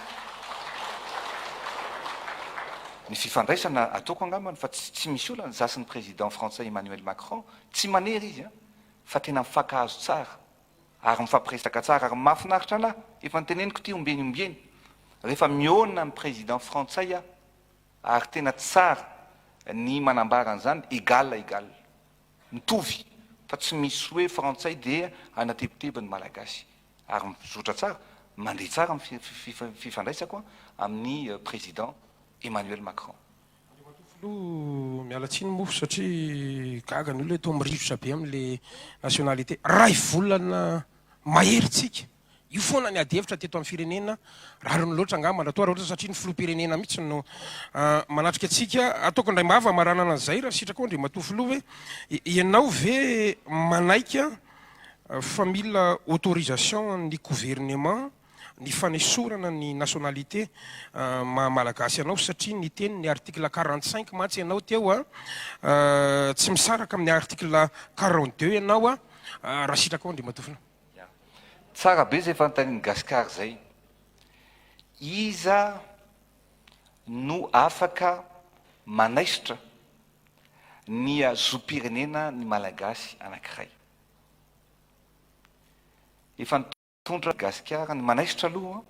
ny fifandraisana ataoko angambany fa tsy tsy misy olana, za sy ny président frantsay Emmanuel Macron tsy manery izy an, fa tena mifankahazo tsara ary mifampiresaka tsara ary mahafinaritra anah, efa noteneniko ity ombieny ombieny, rehefa mihaona amin'ny président frantsay aho ary tena tsara ny manambara an'izany, égal à égal, mitovy. Fa tsy misy hoe frantsay dia hanatebiteby ny malagasy. Ary mizotra tsara, mandeha tsara ny fifandraisako amin'ny président Emmanuel Macron. Andriamatoa Filoha, miala tsiny moa satria gaga ny olona hoe toa mirifotra be amin'ilay nationalité. Ray volana mahery tsika. Io foana ny ady hevitra teto amin'ny firenena, rariny loatra angamba raha toa raha ohatra satria ny filoham-pirenena mihitsy no manatrika antsika. Ataoko indray mava hamaranana an'izay raha sitrakao Andriamatoa Filoha hoe ianao ve manaiky fa mila autorisation ny gouvernement ny fanesorana ny nationalité maha malagasy anao satria niteny ny article 45 mantsy ianao teo a, tsy misaraka amin'ny article 42 ianao a, raha sitrakao Andriamatoa Filoha. Ya. Tsara be zay fanontanian'i Gascar zay. Iza no afaka manaisotra ny zom-pirenena ny Malagasy anankiray? Efa nitondra Gasikara, ny manaisotra aloha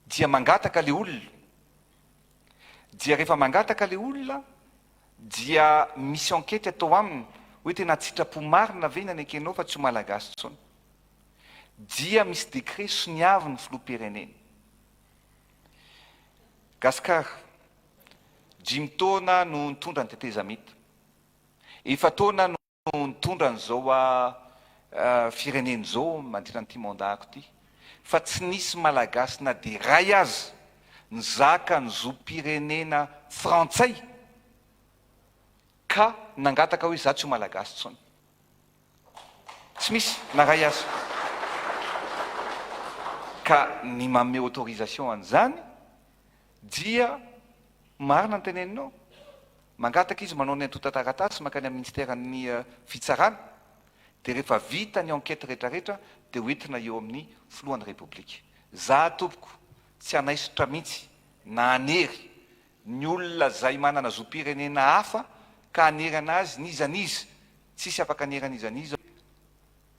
dia mangataka le olona, dia rehefa mangataka le olona dia misy enquête atao aminy hoe tena an-tsitrapo marina ve ny anekenao fa tsy ho Malagasy intsony, dia misy décret soniavin'ny filoham-pirenena. Gascar, dimy taona no nitondra ny tetezamita, efa-taona no. no nitondra an'izao firenena izao mandritra an'ity mandat-ko ity fa tsy nisy Malagasy na dia iray aza nizaka ny zom-pirenena frantsay ka nangataka hoe za tsy ho Malagasy intsony. Tsy misy na iray aza. Ka ny manome autorisation an'izany dia marina ny teneninao. Mangataka izy manao ny antontan-taratasy mankany amin'ny ministeran'ny fitsarana dia rehefa vita ny enquête rehetrarehetra dia ho entina eo amin'ny filohan'ny repoblika. Za tompoko tsy hanaisotra mihitsy na hanery ny olona zay manana zom-pirenena hafa ka hanery anazy n'iza n'iza, tsisy afaka hanery an'iza n'iza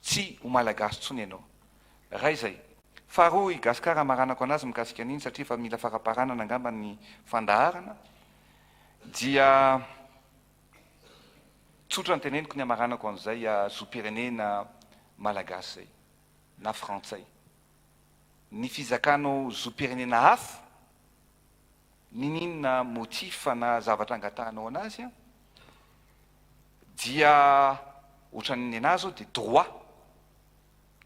tsy ho malagasy tsony ianao. Ray zay. Faharoa i Gascar hamaranako anazy mikasika an'iny satria efa mila faramparanana angamba ny fandaharana dia tsotra ny teneniko ny hamaranako an'izay zom-pirenena malagasy zay na frantsay. Ny fizakanao zom-pirenena hafa niniana motif na zavatra angatahanao anazy an dia ohatran'ny nenahy zao dia droit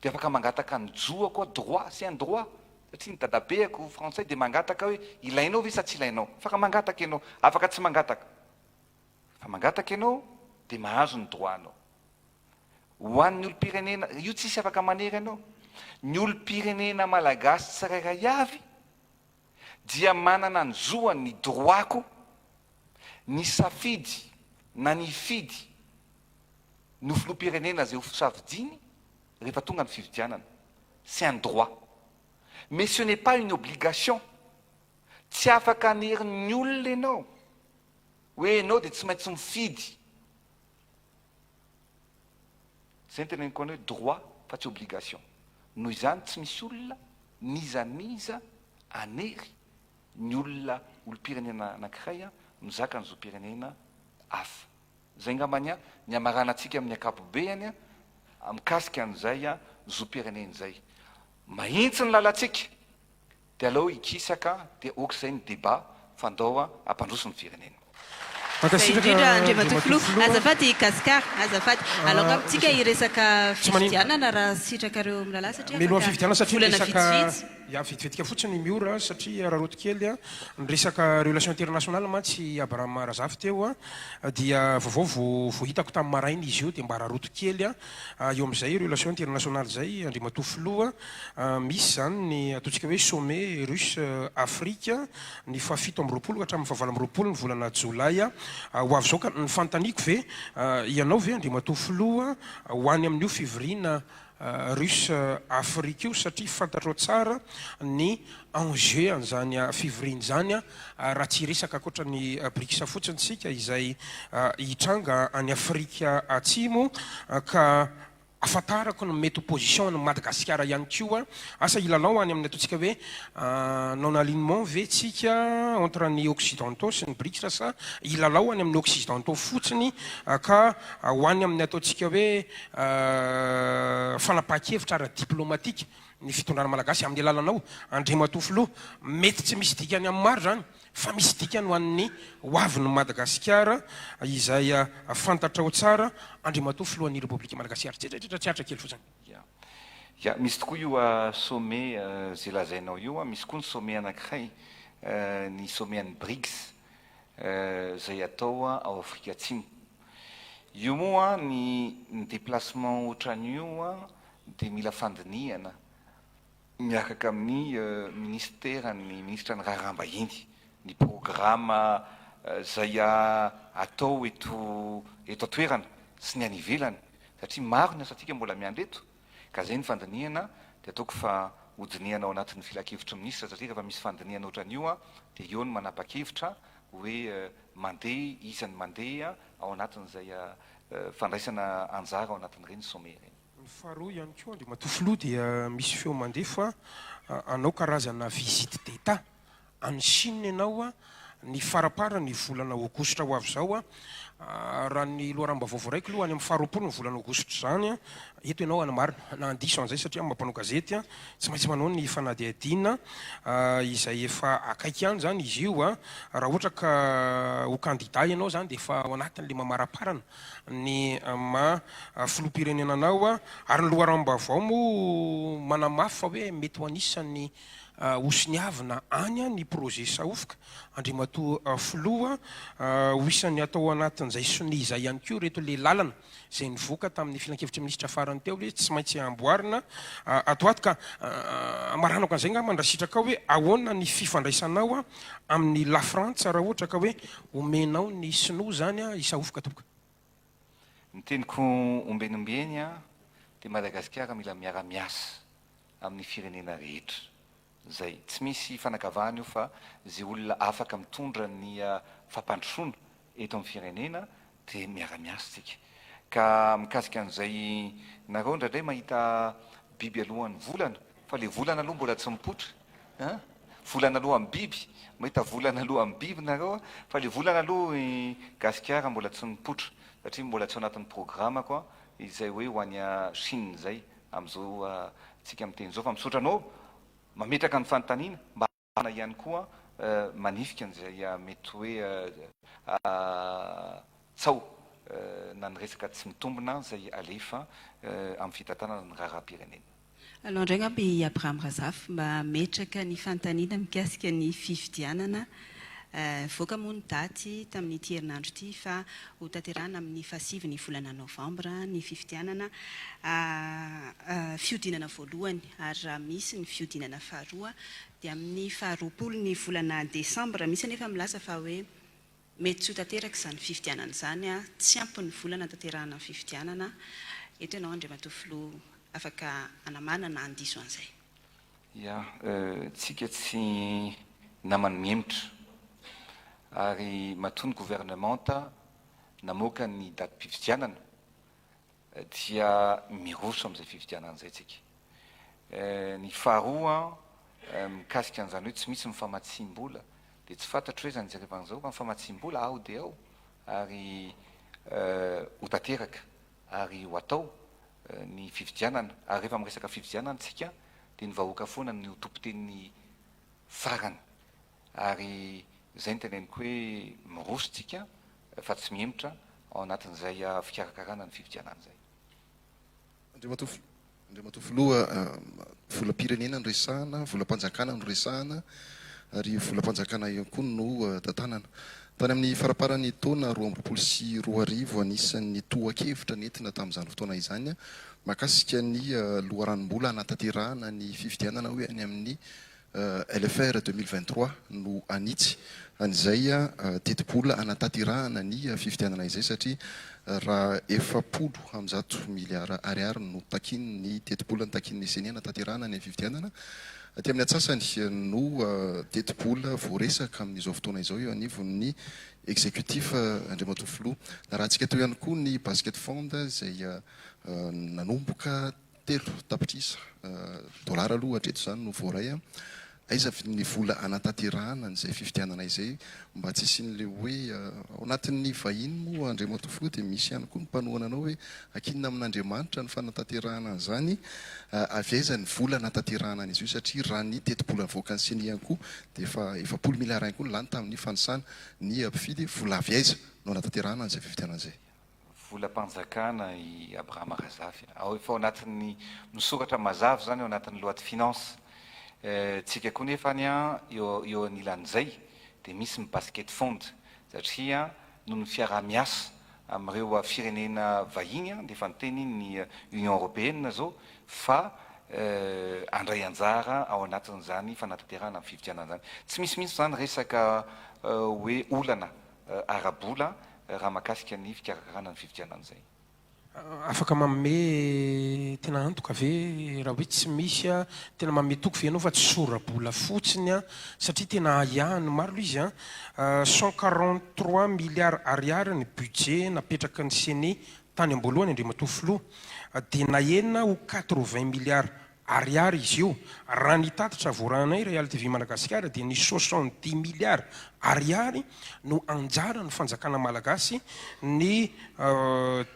dia afaka mangataka ny joako aho, droit, c'est un droit, satria ny dadabeako frantsay dia mangataka hoe ilainao ve sa tsy ilainao, afaka mangataka ianao, afaka tsy mangataka, fa mangataka ianao dia mahazo ny droit-nao. Ho an'ny olom-pirenena, io tsisy afaka manery anao, ny olom-pirenena malagasy tsirairay avy dia manana ny zoany, ny droit-ko, ny safidy na ny hifidy ny ho filoham-pirenena izay ho safidiany rehefa tonga ny fifidianana. C'est un droit. Mais ce n'est pas une obligation. Tsy afaka hanery ny olona ianao hoe ianao dia tsy maintsy mifidy. Izay no teneniko anao hoe droit fa tsy obligation. Noho izany tsy misy olona n'iza n'iza hanery ny olona olom-pirenena anankiray mizaka ny zom-pirenena hafa. Izay angambany ny hamaranantsika amin'ny ankapobeany mikasika an'izay zom-pirenena izay. Mahitsy ny lalantsika dia aleo hikisaka dia ok izay ny débat fa ndao hampandroso ny firenena. Zay indrindra Andriamatoa Filoha. Azafady Gascar, azafady. Alao angamba tsika hiresaka fifidianana raha sitrakareo mirahalahy satria afaka volana vitsivitsy. Ya, vetivetika fotsiny Miora satria araraoty kely a, ny resaka relation internationale mantsy i Abraham Razafy teo a, dia vaovao vao vao hitako tamin'ny maraina izy io dia mba araraoty kely a, eo amin'izay relation internationale izay Andriamatoa Filoha a, misy izany ny ataontsika hoe sommet Russe Afrique ny faha 27 ka hatramin'ny faha 28 ny volana jolay ho avy izao ka ny fanontaniako ve ianao ve Andriamatoa Filoha ho any amin'io fivoriana Russe Afrique io satria fantatrao tsara ny enjeu an'izany fivoriana izany raha tsy hiresaka ankoatra ny Brics fotsiny tsika izay hitranga any Afrika Atsimo ka. Ahafantarako ny mety ho position an'i Madagasikara ihany koa, asa hilalao any amin'ny ataontsika hoe non alignement ve tsika entre ny occidentaux sy ny Brics sa hilalao any amin'ny occidentaux fotsiny ka ho any amin'ny ataontsika hoe fanapahan-kevitra ara-diplomatika ny fitondrana malagasy amin'ny alalanao Andriamatoa Filoha. Mety tsy misy dikany amin'ny maro izany fa misy dikany ho an'ny ho avin'i Madagasikara izay fantatrao tsara Andriamatoa Filohan'ny Repoblika Madagasikara. Tsetraitsetra tsy aritra kely fotsiny. Ya. Ya, misy tokoa io sommet izay lazainao io, misy koa ny sommet anankiray, ny sommet an'ny Brics izay atao ao Afrika Atsimo. Io moa ny ny déplacement ohatran'io dia mila fandinihana miaraka amin'ny minisiteran'ny minisitra ny raharaham-bahiny, ny programa izay atao eto eto an-toerana sy ny any ivelany satria maro ny asantsika mbola miandry eto ka izay ny fandinihana dia ataoko fa hodinihana ao anatin'ny filankevitry ny minisitra satria rehefa misy fandinihana ohatran'io dia eo no manapa-kevitra hoe mandeha iza no mandeha ao anatin'izay fandraisana anjara ao anatin'ireny sommet ireny. Ny faharoa ihany koa Andriamatoa Filoha dia misy feo mandeha fa hanao karazana visite d'Etat any Chine ianao ny faramparan'ny volana aogositra ho avy izao. Raha ny loharanom-baovao voaraiko aloha any amin'ny faharoapolo ny volana aogositra izany. Eto ianao hanamarina na handiso an'izay satria amin'ny maha mpanao gazety tsy maintsy manao ny fanadihadiana izay efa akaiky ihany izany izy io. Raha ohatra ka ho kandida ianao izany dia efa ao anatin'ilay mamaraparana ny maha filoham-pirenena anao ary ny loharanom-baovao moa manamafy fa hoe mety ho anisan'ny hosoniavina any ny projet Sahofoka, Andriamatoa Filoha, ho isan'ny atao anatin'izay sonia izay ihany koa ireto le lalana izay nivoaka tamin'ny filankevitry ny minisitra farany teo hoe tsy maintsy amboarina ato ho ato ka amaranako an'izay angamba raha sitrakao hoe ahoana ny fifandraisanao amin'ny Lafrantsa raha ohatra ka hoe Omenao ny sinoa zany a hisahofoka tompoko. Ny teniko ombieny ombieny a dia Madagasikara mila miara miasa amin'ny firenena rehetra zay tsy misy fanakavahana io fa ze olona afaka mitondra ny fampandrosoana eto amin'ny firenena dia miara miasa tsika ka mikasika an'izay nareo indraindray mahita biby alohan'ny volana fa le volana aloha mbola tsy mipoitra An! Volana aloha amin'ny biby, mahita volana aloha amin'ny biby nareo an! Fa le volana aloha i Gasikara mbola tsy nipoitra satria mbola tsy ao anatin'ny programme-ko an, izay hoe ho any Chine izay amin'izao tsika miteny izao fa misaotra anao mametraka ny fanontaniana mba ahafahana ihany koa manifika an'izay mety hoe tsaho na ny resaka tsy mitombina izay alefa amin'ny fitantanana ny raharaham-pirenena. Alao indray angamba i Abraham Razafy mba hametraka ny fanontaniana mikasika ny fifidianana. Nivoaka moa ny daty tamin'ity herinandro ity fa hotanterahina amin'ny fahasivy ny volana novambra ny fifidianana fihodinana voalohany ary raha misy ny fihodinana faharoa dia amin'ny faharoapolo ny volana desambra. Misy anefa milaza fa hoe Mety tsy ho tanteraka izany fifidianana izany, tsy ampy ny vola hanatanterahana ny fifidianana. Eto ianao Andriamatoa Filoha afaka hanamana na handiso an'izay. Ya, tsika tsy naman'ny mihemotra. Ary matoa ny governemanta namoaka ny datim-pifidianana dia miroso amin'izay fifidianana izay tsika. Ny faharoa mikasika an'izany hoe tsy misy ny famatsiam-bola dia tsy fantatro hoe izany jerevana izao fa ny famatsiam-bola ao dia ao ary ho tanteraka ary ho atao ny fifidianana ary rehefa miresaka fifidianana tsika dia ny vahoaka foana no tompon-teny farany ary izay no teneniko hoe miroso tsika fa tsy mihemotra ao anatin'izay fikarakarana ny fifidianana izay. Andriamatoa Andriamatoa Filoha, volam-pirenena no resahana, volam-panjakana no resahana ary volam-panjakana ihany koa no tantanana. Tany amin'ny faramparan'ny taona 2022, anisan'ny tohan-kevitra nentina tamin'izany fotoana izany mahakasika ny loharanom-bola hanatanterahana ny fifidianana hoe any amin'ny LFR 2023 no hanitsy an'izay tetibola hanatanterahana ny fifidianana izay satria raha 140 miliara ariary no takian'ny tetibola notakian'ny Ceni hanatanterahana ny fifidianana. Aty amin'ny antsasany no tetibola voaresaka amin'izao fotoana izao eo anivon'ny Executif Andriamatoa Filoha. Narahantsika teo ihany koa ny Basket Fund izay nanomboka 3 tapitrisa dolara aloha hatreto izany no voaray. Aiza avy ny vola hanatanterahana an'izay fifidianana izay mba tsy hisian'ilay hoe ao anatin'ny vahiny moa Andriamatoa Filoha dia misy ihany koa ny mpanohana anao hoe ankinina amin'Andriamanitra ny fanatanterahana an'izany, avy aiza ny vola hanatanterahana an'izy io satria raha ny tetibola avoakan'ny ceni ihany koa dia efa 40 milliards ihany koa no lany tamin'ny fanisana ny mpifidy, vola avy aiza no hanatanterahana an'izay fifidianana izay? Volam-panjakana i Abrahama Razafy. Ao efa ao anatin'ny misoratra mazava izany ao anatin'ny loi de finance. Tsika koa nefa any eo eo anilan'izay dia misy ny basket fund satria noho ny fiaraha-miasa amin'ireo firenena vahiny dia efa niteny ny Union Européenne izao fa handray anjara ao anatin'izany fanatanterahana ny fifidianana izany. Tsy misy mihitsy izany resaka hoe olana ara-bola raha mahakasika ny fikarakarana ny fifidianana izay. Afaka manome tena antoka ve raha hoe tsy misy, tena manome toky ve ianao fa tsy sora-bola fotsiny satria tena ahiahin'ny maro ilay izy an, 143 milliards ariary ny budget napetraky ny ceni tany am-boalohany Andriamatoa Filoha dia nahena ho 80 milliards Ariary izy io. Raha ny tatitra voarahanay Real TV Madagasikara dia ny 70 milliards Ariary no anjaran'ny fanjakana Malagasy, ny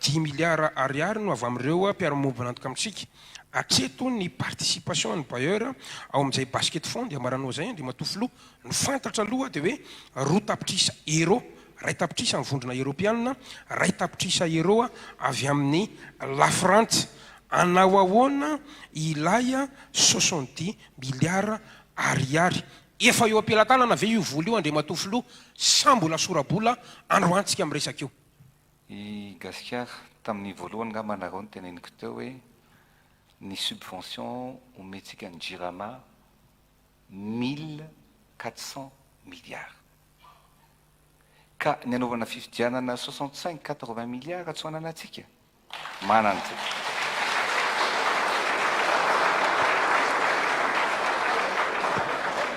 dimy milliards Ariary no avy amin'ireo mpiara-miombon'antoka amintsika. Hatreto ny participation an'ny bailleur ao amin'izay basket fond ambaranao izay Andriamatoa Filoha. Ny fantatra aloha dia hoe 2 tapitrisa Euros, 1 tapitrisa ny vondrona Eoropeanina, 1 tapitrisa Euros avy amin'ny Lafrantsa. Anao ahoana ilay 70 milliards ariary? Efa eo am-pelatanana ve io vola io Andriamatoa Filoha sa mbola sora-bola androantsika miresaka io? I Gasikara, tamin'ny voalohany ngamba nareo noteneniko teo hoe ny subvention omentsika ny Jirama 1400 milliards. Ka ny anaovana fifidianana 65, 80 milliards tsy ho ananantsika. Manana tsika.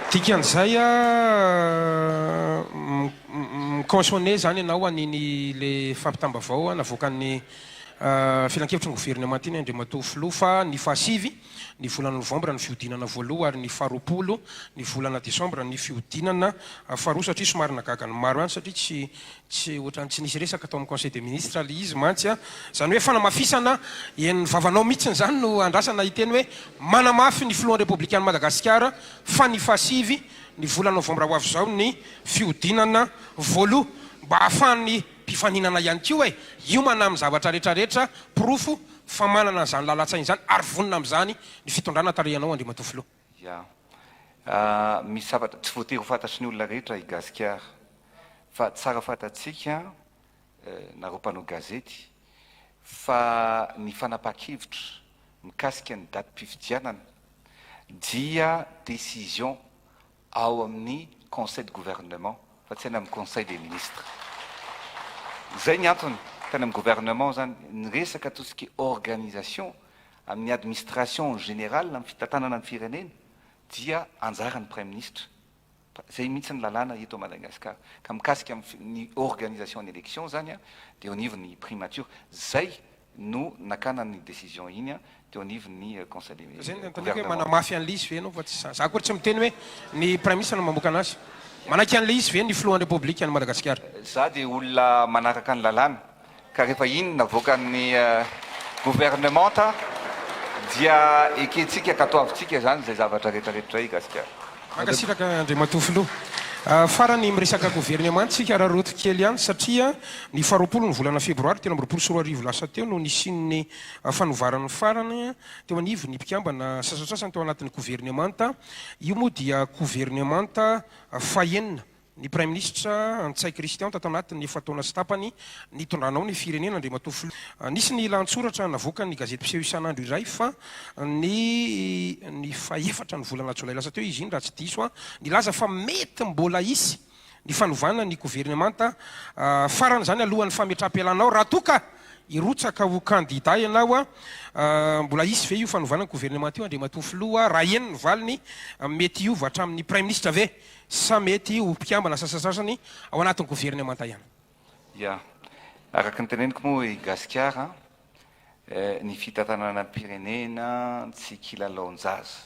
Dikan'izay mi-cautionner zany ianao an'iny le fampitam-baovao navoakan'ny filankevitry ny governemanta iny Andriamatoa Filoha fa ny fahasivy ny volana novambra ny fihodinana voaloha ary ny faharoapolo ny volana desambra ny fihodinana faharoa satria somary nagaga ny maro ihany satria tsy Tsy ohatran'ny tsy nisy resaka tao amin'ny conseil des ministres ilay izy mantsy an! Izany hoe fanamafisana eny vavanao mihitsiny izany no andrasana hiteny hoe manamafy ny filohan'ny Repoblikan'i Madagasikara fa ny fahasivy ny volana novambra ho avy izao ny fihodinana voaloha mba hahafahan'ny mpifaninana ihany koa e! hiomana amin'ny zavatra rehetrarehetra porofo fa manana an'izany lalan-tsaina izany ary vonona amin'izany ny fitondrana tarihanao Andriamatoa Filoha. Ya. Misy zavatra tsy voatery ho fantatry ny olona rehetra i Gasikara. Fa tsara fantatsika, nareo mpanao gazety, fa ny fanapahan-kevitra mikasika ny datim-pifidianana dia décision ao amin'ny conseil de gouvernement fa tsy any amin'ny conseil des ministres. Izay ny antony, tany amin'ny gouvernement izany, ny resaka tout ce qui est organisation amin'ny administration générale amin'ny fitantanana ny firenena dia anjaran'ny praiminisitra. Zay mihitsy ny lalàna eto Madagascar. Ka mikasika ny organisation ny élection zany dia eo anivon'ny primature. Zay no nakana ny décision iny teo anivon'ny conseil des Zay no anontaniako hoe gouvernement. manamafy an'ilay izy ve ianao fa tsy za akory tsy miteny hoe ny praiminisitra no mamoaka anazy. Manaiky an'ilay izy ve ny filohan'ny repoblikan'i Madagasikara? Za dia olona manaraka ny lalàna. Ka rehefa iny navoakan'ny gouvernementa dia ekentsika ankatoavintsika izany izay zavatra rehetra rehetra izay i Gasikara. Mankasitraka Andriamatoa Filoha. Farany miresaka governemanta isika araraoty kely ihany satria ny faharoapolo ny volana febroary 2023 lasa teo no nisian'ny fanovaran'ny farany teo anivon'ny mpikambana sasantsasany tao anatin'ny governemanta. Io moa dia governemanta fahenina Ny Praiminisitra Ntsay Christian tato anatin'ny efa-taona sy tapany nitondranao ny firenena Andriamatoa Filoha. Nisy ny lahatsoratra navoakan'ny gazety mpiseho isan'andro iray fa ny ny fahefatra ny volana jolay lasa teo izy iny raha tsy diso aho nilaza fa mety mbola hisy ny fanovana ny governemanta farany izany alohan'ny fametraham-pialanao raha toa ka. Hirotsaka ho kandida ianao a! Mbola hisy ve io fanovana ny governemanta io Andriamatoa Filoha? Raha eny ny valiny, mety hiova hatramin'ny Praiminisitra ve? Sa mety ho mpikambana sasasasany ao anatin'ny governemanta ihany? Ya. Araka ny teneniko moa i Gasikara, ny fitantananam-pirenena tsy kilalaon-jaza.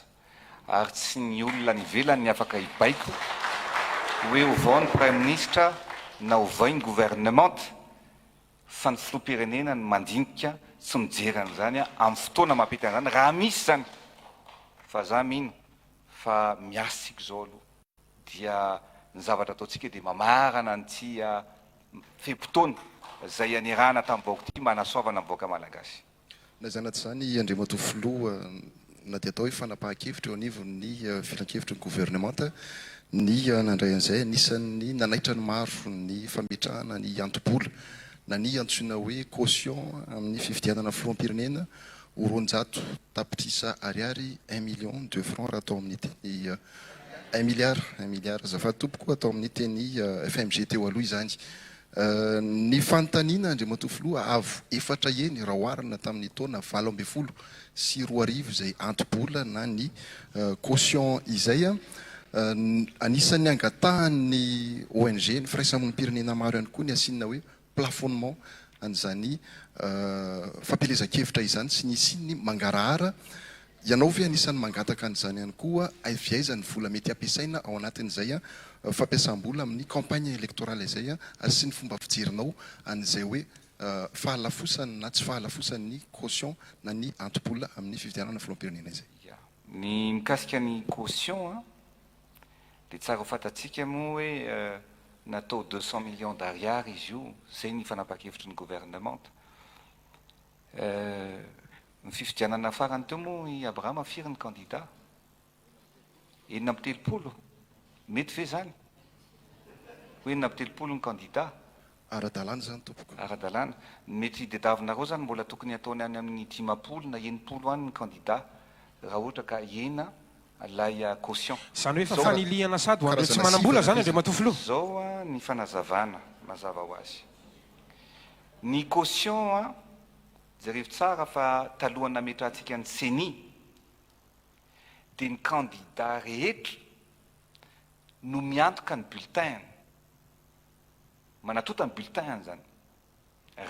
Ary tsy ny olona any ivelany ny afaka hibaiko hoe ovao ny Praiminisitra na ovay ny governemanta. Fa ny filoham-pirenena no mandinika sy mijery an'izany amin'ny fotoana mampety an'izany, raha misy izany, fa za mino fa miasa isika izao aloha, dia ny zavatra ataontsika dia mamarana an'ity fe-potoana izay niarahana tamin'ny vahoaka ity mba hanasoavana ny vahoaka malagasy. Na izany na tsy izany, Andriamatoa Filoha, na dia atao hoe fanapahan-kevitra eo anivon'ny filankevitry ny governemanta ny nandray an'izay, anisan'ny nanaitra ny maro ny fametrahana ny anto-bola na ny antsoina hoe caution amin'ny fifidianana filoham-pirenena ho 200 tapitrisa ariary, un million de francs raha atao amin'ny teny un milliard, un milliard azafady tompoko, atao amin'ny teny FMG teo aloha izany. Ny fanontaniana, Andriamatoa Filoha, avo efatra heny raha oharina tamin'ny taona 2018 izay anto-bola na ny caution izay. Anisan'ny angatahan'ny ONG, ny firaisamonim-pirenena maro ihany koa ny hasiana hoe plafonnement an'izany fampielezan-kevitra izany sy ny hisian'ny mangarahara Ianao ve anisan'ny mangataka an'izany ihany koa? Avy aiza ny vola mety hampiasaina ao anatin'izay fampiasam-bola amin'ny campagne électorale izay ary sy ny fomba fijerinao an'izay hoe fahalafosany na tsy fahalafosan'ny caution na ny anto-bola amin'ny fifidianana filoham-pirenena izay? Ya. Ny mikasika ny caution an, dia tsara ho fantatsika moa hoe natao 200 millions d'ariary izy io, izay ny fanapahan-kevitry ny gouvernemanta. Ny fifidianana farany teo moa i Abrahama firy ny candidat? 36? Mety ve izany? Ho 36 ny candidat? Ara-dalàna izany tompoko. Ara-dalàna. Ny mety dedavinareo izany mbola tokony hataony any amin'ny 50 na 60 any ny candidat raha ohatra ka hena ilay caution. Izany hoe efa fanilihana sady ho an'ireo tsy manam-bola izany Andriamatoa Filoha? Izao ny fanazavana mazava ho azy. Ny caution Jerevo tsara fa talohan'ny nametrahantsika ny ceni dia ny candidat rehetra no miantoka ny bulletin-ny, manatota ny bulletin-ny zany,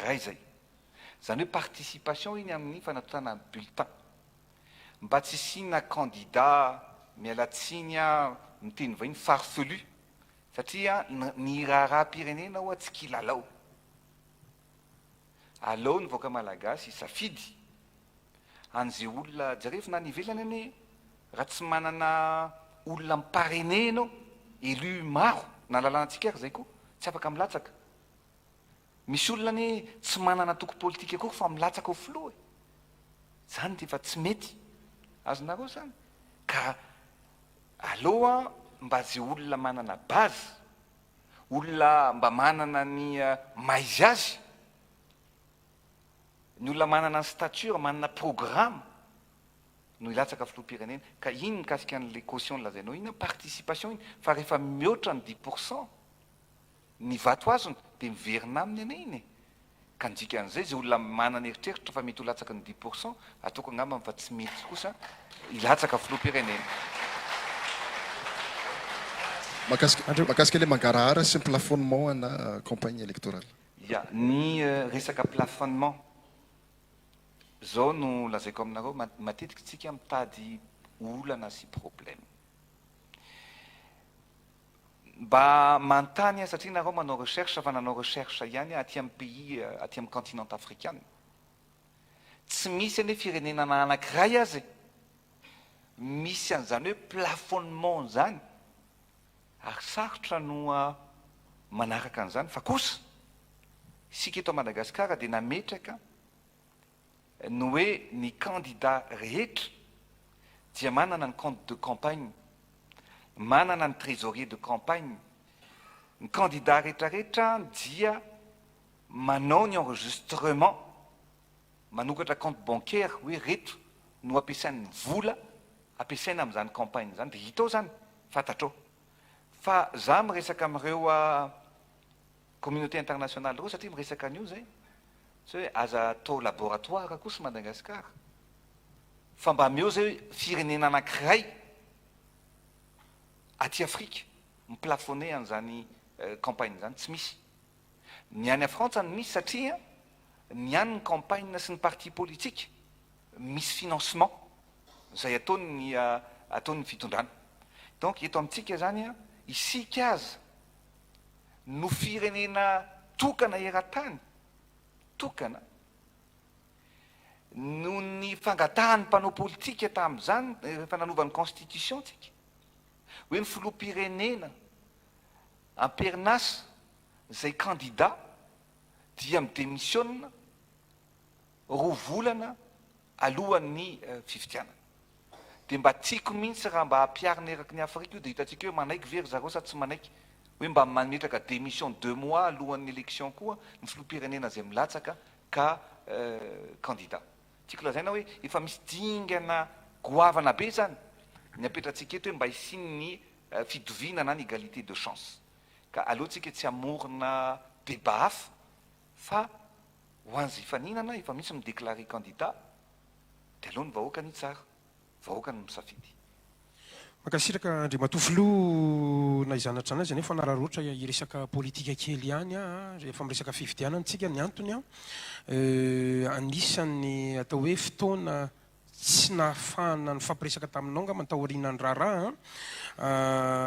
ray zay. Zany hoe participation iny amin'ny fanatotana bulletin. Mba tsy hisiana candidat, miala tsiny aho miteny vahiny, farfelu, satria ny raharaham-pirenena ho'a tsy kilalao. Aleo ny vahoaka malagasy hisafidy an'izay olona, jerevo na any ivelany anie raha tsy manana olona mi-parrainer ianao, élu maro, na lalànantsika ary izay koa, tsy afaka milatsaka. Misy olona anie tsy manana antoko politika akory fa milatsaka ho filoha e! Izany dia efa tsy mety. Azonareo izany? Ka aleo mba izay olona manana base Olona mba manana ny maha izy azy, ny olona manana ny stature, manana programme no hilatsaka filoham-pirenena. Ka iny mikasika an'ilay caution lazainao iny an, participation iny, fa rehefa mihoatra ny dix pour cent ny vato azony dia miverina aminy anie iny e. Ka ny dikan'izay, izay olona manana eritreritra fa mety ho latsaky ny dix pour cent, ataoko angambany fa tsy mety kosa hilatsaka filoham-pirenena. Mahakasika ilay mangarahara sy ny plafonnement ana campagne électorale. Ya, ny resaka plafonnement, zao no lazaiko aminareo, matetika tsika mitady olana sy problème. Mba manontany aho satria nareo manao recherche fa nanao recherche ihany aho aty amin'ny pays aty amin'ny continent afrikana. Tsy misy anie firenena na anankiray aza e! Misy an'izany hoe plafonnement izany ary sarotra no manaraka an'izany fa kosa isika eto Madagasikara dia nametraka ny hoe ny candidat rehetra dia manana ny compte de campagne, manana ny trésorier de campagne, ny candidat rehetrarehetra dia manao ny enregistrement, manokatra compte bancaire hoe reto no ampiasain'ny vola ampiasaina amin'izany campagne izany dia hita ao izany, fantatrao. Fa za miresaka amin'ireo communauté internationale ireo satria miresaka an'io zay. Tsy hoe aza atao laboratoire kosa Madagascar fa mba ameo zay hoe firenena anankiray aty Afrika mi-plafonner an'izany campagne izany, tsy misy. Ny any Frantsa no misy satria ny any ny campagne sy ny parti politique misy financement izay ataon'ny ataon'ny fitondrana. Donc eto amintsika izany isika aza no firenena tokana eran-tany, tokana, noho ny fangatahan'ny mpanao politika tamin'izany rehefa nanova ny constitution tsika, hoe ny filoham-pirenena am-perinasa izay candidat dia mi-demisiona roa volana alohan'ny fifidianana. Dia mba tiako mihitsy raha mba ampiharina eraky ny Afrika io dia hitantsika hoe manaiky ve ry zareo sa tsy manaiky hoe mba mametraka démission deux mois alohan'ny élection koa ny filoham-pirenena izay milatsaka ka candidat. Tiako lazaina hoe efa misy dingana goavana be izany ny apetratsika eto hoe mba hisian'ny fitoviana na ny égalité de chance. Ka aleo tsika tsy hamorona débat hafa fa ho an'izay hifaninana efa misy mi-déclarer candidat dia aleo ny vahoaka ny hitsara, vahoaka no misafidy. Mankasitraka Andriamatoa Filoha, na izany na tsy izany aza anefa nararaotra hiresaka politika kely ihany aho rehefa miresaka fifidianana tsika, ny antony an, anisan'ny atao hoe fotoana tsy nahafahana nifampiresaka taminao angamba taorian'ny raharaha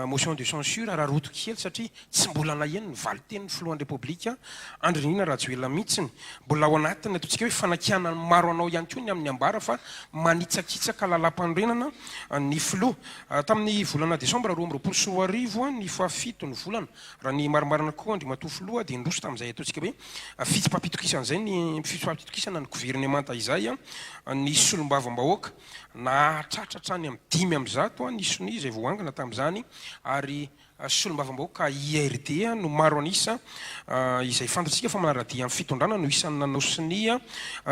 motion de censure araraoty kely satria tsy mbola naheno ny valin-tenin'ny filohan'ny Repoblika Andry Nirina Rajoelina mihitsiny. Mbola ao anatin'ny ataontsika hoe fanakianan'ny maro anao ihany koa ny amin'ny ambara fa manitsakitsaka lalàmpanorenana ny filoha. Tamin'ny volana desambra 2022 ny fahafito ny volana, raha ny marimarina kokoa Andriamatoa Filoha dia niroso tamin'izay ataontsika hoe fitsipaham-pitokisana izay ny fitsipaham-pitokisana ny governemanta izay ny solombavambahoaka. Nahatratra hatrany amin'ny 105 ny sonia izay voaangona tamin'izany ary Solombavambahoaka IRD no maro an'isa izay fantatsika fa manara-dia amin'ny fitondrana no isan'ny nanao sonia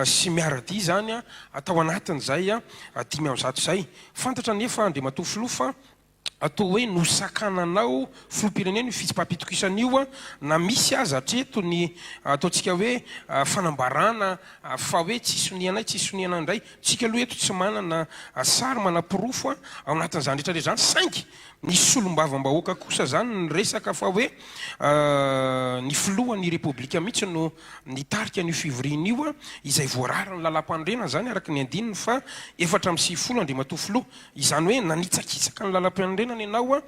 sy miara-dia izany tao anatin'izay 105 izay. Fantatra anefa Andriamatoa Filoha fa toa hoe nosakananao Filoham-pirenena io fitsipaham-pitokisana io na misy aza hatreto ny ataontsika hoe fanambarana fa hoe tsy sonianay, tsy sonianay indray. Tsika aloha eto tsy manana sary manaporofo ao anatin'izany rehetra rehetra izany saingy Ny solombavambahoaka kosa izany niresaka fa hoe ny filohan'ny Repoblika mihitsy no nitarika an'io fivoriana io, izay voararan'ny lalàmpanorenana izany araka ny andininy faha 94 Andriamatoa Filoha. Izany hoe nanitsakitsaka ny lalàmpanorenana ianao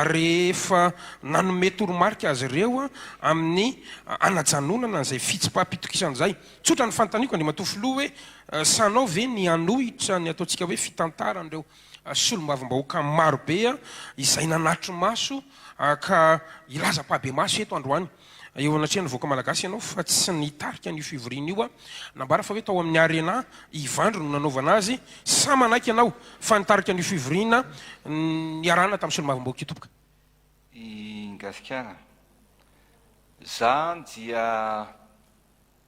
rehefa nanome toromarika azy ireo amin'ny hanajanonana an'izay fitsipaham-pitokisana izay. Tsotra ny fanontaniako Andriamatoa Filoha hoe sahanao ve ny hanohitra ny ataontsika hoe fitantaran'ireo solombavambahoaka maro be izay nanatri-maso ka hilaza ampahibemaso eto androany eo anatrehan'ny vahoaka malagasy ianao fa tsy nitarika an'io fivoriana io. Nambara fa hoe tao amin'ny Arena Ivandry no nanaovana azy. Sa manaiky ianao fa nitarika an'io fivoriana niarahana tamin'ny solombavambahoaka io tompoko? I Gasikara, za dia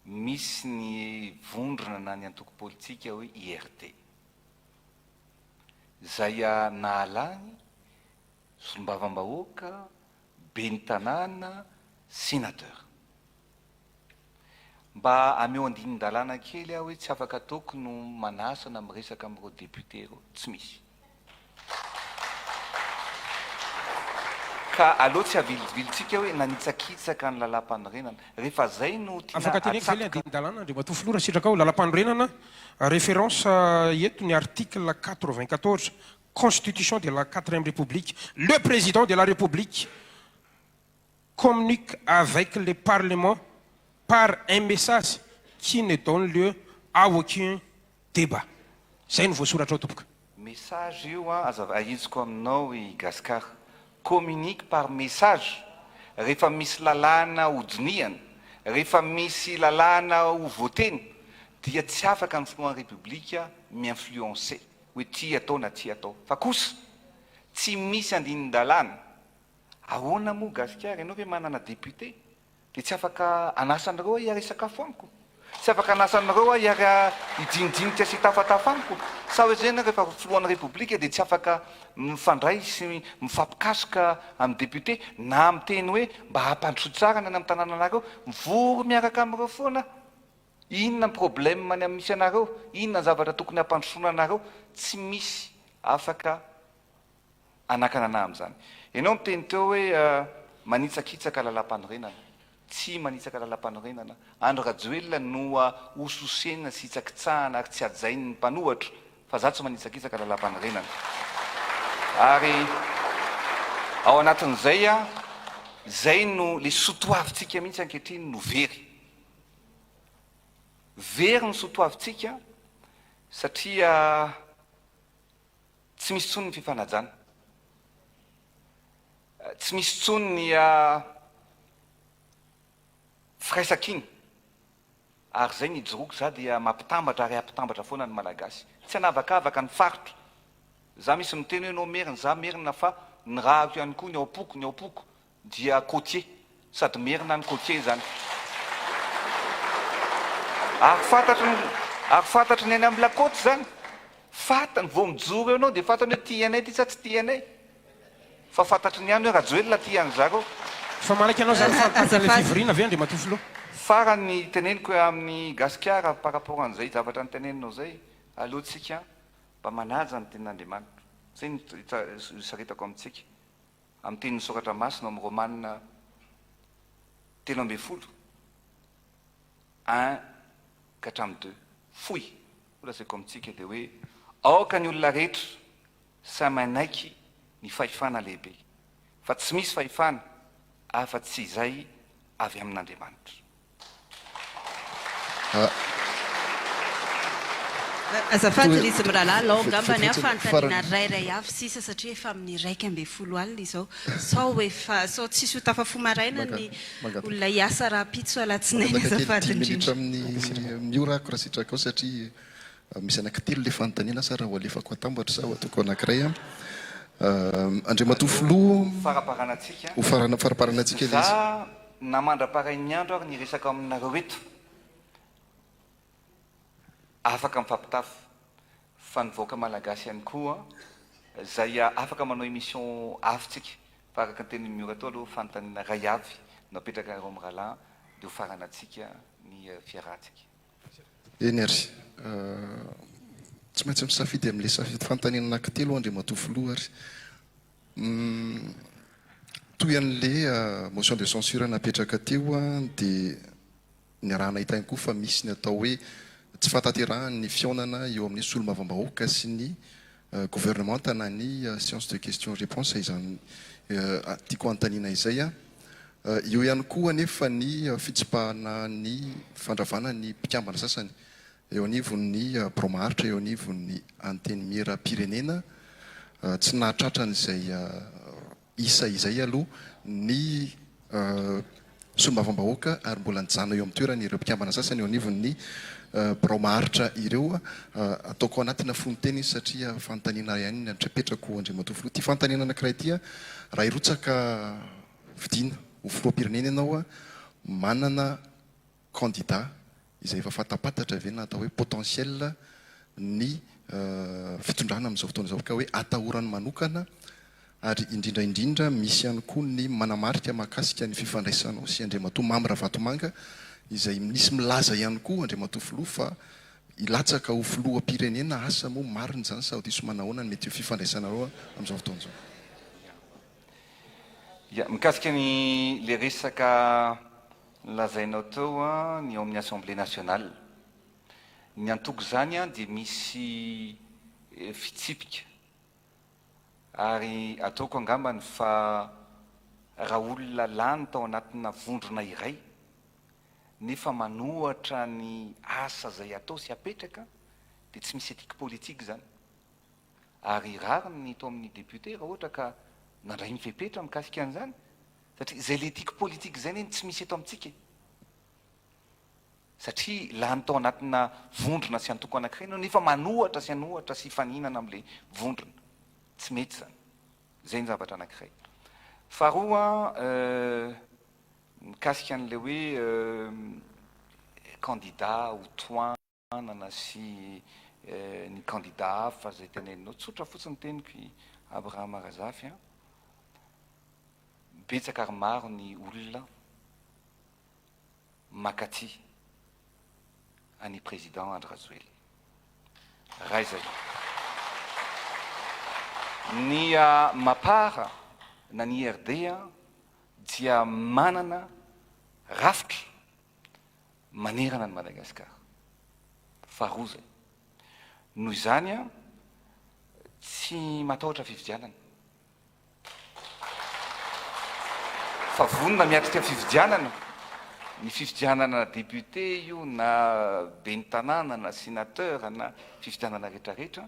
misy ny vondrona na ny antoko politika hoe IRD. Izay nahalany solombavambahoaka, ben'ny tanàna, sénateur. Mba ameo andinin-dalàna kely aho hoe tsy afaka ataoko no manasa na miresaka amin'ireo députés ireo. Tsy misy. Ka aleo tsy avilivilintsika hoe nanitsakitsaka ny lalàmpanorenana. Rehefa zay no tiana Afaka teneniko ve ilay atsatoka. andinin-dalàna Andriamatoa Filoha raha sitrakao? Lalàmpanorenana, référence eto ny article 94 Constitution de la quatrième République, le Président de la République communique avec le Parlement par un message qui ne donne lieu à aucun débat. Zay no voasoratra ao tompoko. Message io an, aza ahitsiko aminao i Gascar. Communique par message, rehefa misy lalàna ho dinihana, rehefa misy lalàna ho votena dia tsy afaka ny filohan'ny Repoblika mi-influencer hoe ty atao na ty atao. Fa kosa tsy misy andinin-dalàna. Ahoana moa Gasikara, ianao ve manana député? Dia tsy afaka hanasa anareo aho hiara-hisakafo amiko? Tsy afaka hanasa anareo aho hiara hidinidinika sy hitafatafa amiko? Sa hoe zay ianareo rehefa filohan'ny Repoblika dia tsy afaka mifandray sy mifampikasoka amin'ny député na miteny hoe mba hampandroso tsara ny any amin'ny tanànanareo? Mivory miaraka amin'ireo foana aho. Inona ny problème ny misy anareo, inona ny zavatra tokony hampandrosoana anareo, tsy misy afaka hanakana anah amin'izany. Ianao niteny teo hoe manitsakitsaka lalàmpanorenana. Tsy manitsaka lalàmpanorenana. Andry Rajoelina no hososena sy hitsakitsahana ary tsy hajain'ny mpanohatra fa za tsy manitsakitsaka lalàmpanorenana. Ary ao anatin'izay izay no le sotoavintsika mihitsy ankehitriny no very. Very ny sotoavintsika satria tsy misy intsony ny fifanajana. Tsy misy intsony ny firaisankina. Ary izay ny ijoroako, za dia mampitambatra ary hampitambatra foana ny Malagasy. Tsy hanavakavaka ny faritra. Za misy miteny hoe enao merina, za merina fa ny ràko ihany koa ny ao am-poko, ny ao am-poko dia côtier, sady merina no côtier izany. Ary fantatry ny, ary fantatry ny any amin'ny la côte izany. Fantany, vao mijoro eo ianao dia fantany hoe tia anay ity sa tsy tia anay. Fa fantatry ny any hoe Rajoelina tia an zareo. Fa manaiky anao zany fa ny fivoriana ve Andriamatoa Filoha? Farany teneniko amin'ny Gasikara par rapport an'izay zavatra noteneninao zay, aleo tsika mba manaja ny tenin'Andriamanitra. Zay no isaritako amintsika. Amin'ny tenin'ny Soratra Masina ao amin'ny Romana 13, un ka hatramin'ny deux. Fohy, ho lazaiko amintsika dia hoe aoka ny olona rehetra Samy manaiky ny fahefana lehibe, fa tsy misy fahefana afa-tsy izay avy amin'Andriamanitra. Azafady ry izy mirahalahy, alao angamba ny ahy fanontaniana rairay avy sisa satria efa amin'ny 11 alina izao. Sao efa, sao tsisy ho tafafoha maraina ny olona hiasa rahampitso alatsinainy azafady indrindra. Mangataka kely dimy minitra amin'ny ora ako raha sitrakao satria Misy anankitelo ilay fanontaniana sa raha ho alefako atambatra sa ho ataoko anankiray an? Andriamatoa Filoha, Ho faramparanantsika. Ho faramparanantsika ilay izy. Za na mandra-parain'ny andro ary ny hiresaka aminareo eto, afaka mifampitafa, fa ny vahoaka malagasy ihany koa zay afaka manao émission hafa tsika, fa araka ny tenin'i Miora teo aloha fanontaniana iray avy no apetrakareo amin'ny rahalahy dia ho faranantsika ny fiarahantsika. Eny ary. Tsy maintsy misafidy amin'ilay safidy fanontaniana anankitelo aho Andriamatoa Filoha ary. Toy an'ilay motion de censure napetraka teo dia niaraha-nahita ihany koa fa misy ny atao hoe tsy fahatanterahan'ny fihaonana eo amin'ny solombavambahoaka sy ny gouvernemanta na ny séance de question réponse izany tiako hanontaniana izay. Eo ihany koa anefa ny fitsipahana ny fandravana ny mpikambana sasany eo anivon'ny birao maharitra eo anivon'ny Antenimierampirenena. Tsy nahatratra an'izay isa izay aloha ny solombavambahoaka ary mbola nijanona eo amin'ny toerany ireo mpikambana sasany eo anivon'ny birao maharitra ireo. Ataoko anatina fononteny izy satria fanontaniana ihany ny apetrako Andriamatoa Filoha. Ity fanontaniana anankiray ity, raha hirotsaka fidiana ho filoham-pirenena ianao, manana candidat izay efa fantapantatra ve na atao hoe potentiel ny fitondrana amin'izao fotoana izao ka hoe atahorany manokana ary indrindra indrindra misy ihany koa ny manamarika mahakasika ny fifandraisanao sy Andriamatoa Mamy Ravatomanga izay misy milaza ihany koa Andriamatoa Filoha fa hilatsaka ho filoham-pirenena asa moa marina izany sa diso manahoana ny mety ho fifandraisanareo amin'izao fotoana izao. Ya, mikasika ny le resaka Nolazainao teo ny ao amin'ny Assemblée nationale. Ny antoko izany dia misy fitsipika ary ataoko angambany fa raha olona lany tao anatina vondrona iray nefa manohatra ny asa izay atao sy apetraka dia tsy misy éthique politique izany. Ary rariny ny tao amin'ny député raha ohatra ka nandray ny fepetra mikasika an'izany. Satria izay l'éthique politique izay anie no tsy misy eto amintsika e! Satria lany tao anatina vondrona sy antoko anankiray ianao nefa manohatra sy hanohatra sy hifaninana amin'ilay vondrona. Tsy mety izany. Izay ny zavatra anankiray. Faharoa an, mikasika an'ilay hoe candidat ho tohanana sy ny candidat hafa izay teneninao. Tsotra fotsiny ny teniko i Abraham Razafy an! Betsaka ary maro ny olona makaty. an'i Président Andry Rajoelina. Raha izay. Ny Mapar na ny IRD dia manana rafitra manerana an'i Madagasikara. Faharoa izay. Noho izany, tsy matahotra fifidianana. Fa vonona miatrika fifidianana, ny fifidianana député io na ben'ny tanàna na sénateur na fifidianana rehetrarehetra,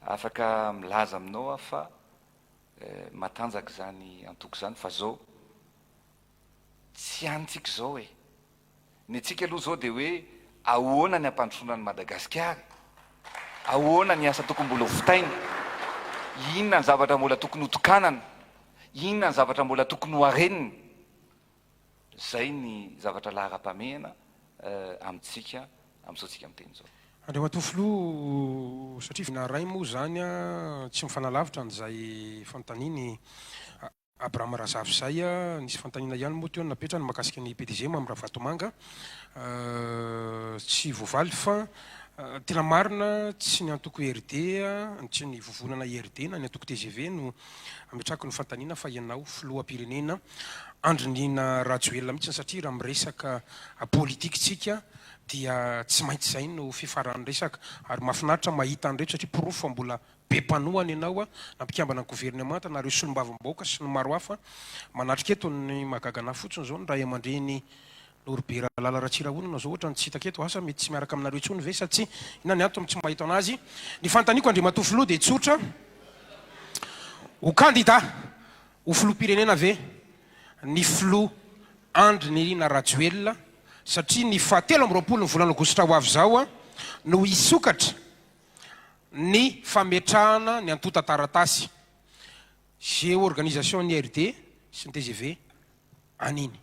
afaka milaza aminao aho fa matanjaka izany antoko izany fa zao tsy antsika izao e! Ny antsika aloha izao dia hoe ahoana ny hampandrosoana an'i Madagasikara? Ahoana ny asa tokony mbola ho vitaina? Inona ny zavatra mbola tokony hotokanana? Inona ny zavatra mbola tokony ho harenina? Izay ny zavatra laharam-pahamehana amintsika amin'izao tsika miteny izao. Andriamatoa Filoha, satria naharay moa izany tsy mifanalavitra an'izay fanontanian'i Abraham Razafy izay a, nisy fanontaniana ihany moa teo napetrany mahakasika ny PDG Mamy Ravatomanga, tsy voavaly fa tena marina tsy ny antoko IRD, tsy ny vovonana IRD na ny antoko tgv no ametrahako ny fanontaniana fa ianao filoham-pirenena Andry Nirina Rajoelina mihitsy satria raha miresaka politika isika dia tsy maintsy izay no fifaran'ny resaka ary mahafinaritra mahita an'ireto satria porofo fa mbola Be mpanohana ianao na mpikambana ny governemanta na ireo solombavambahoaka sy ny maro hafa manatrika eto. Ny mahagaga anahy fotsiny izao ny ray aman-dreny Norbert Lala Ratsirahonana izao ohatrany tsy hitako eto. Asa mety tsy miaraka aminareo intsony ve sa tsy? Inona ny antony tsy mahita anazy? Ny fanontaniako Andriamatoa Filoha dia tsotra, ho kandida ho filoham-pirenena ve ny filoha Andry Nirina Rajoelina satria ny faha 23 ny volana aogositra ho avy izao no hisokatra ny fametrahana ny antontan-taratasy géorganisation ny RD sy ny tgv an'iny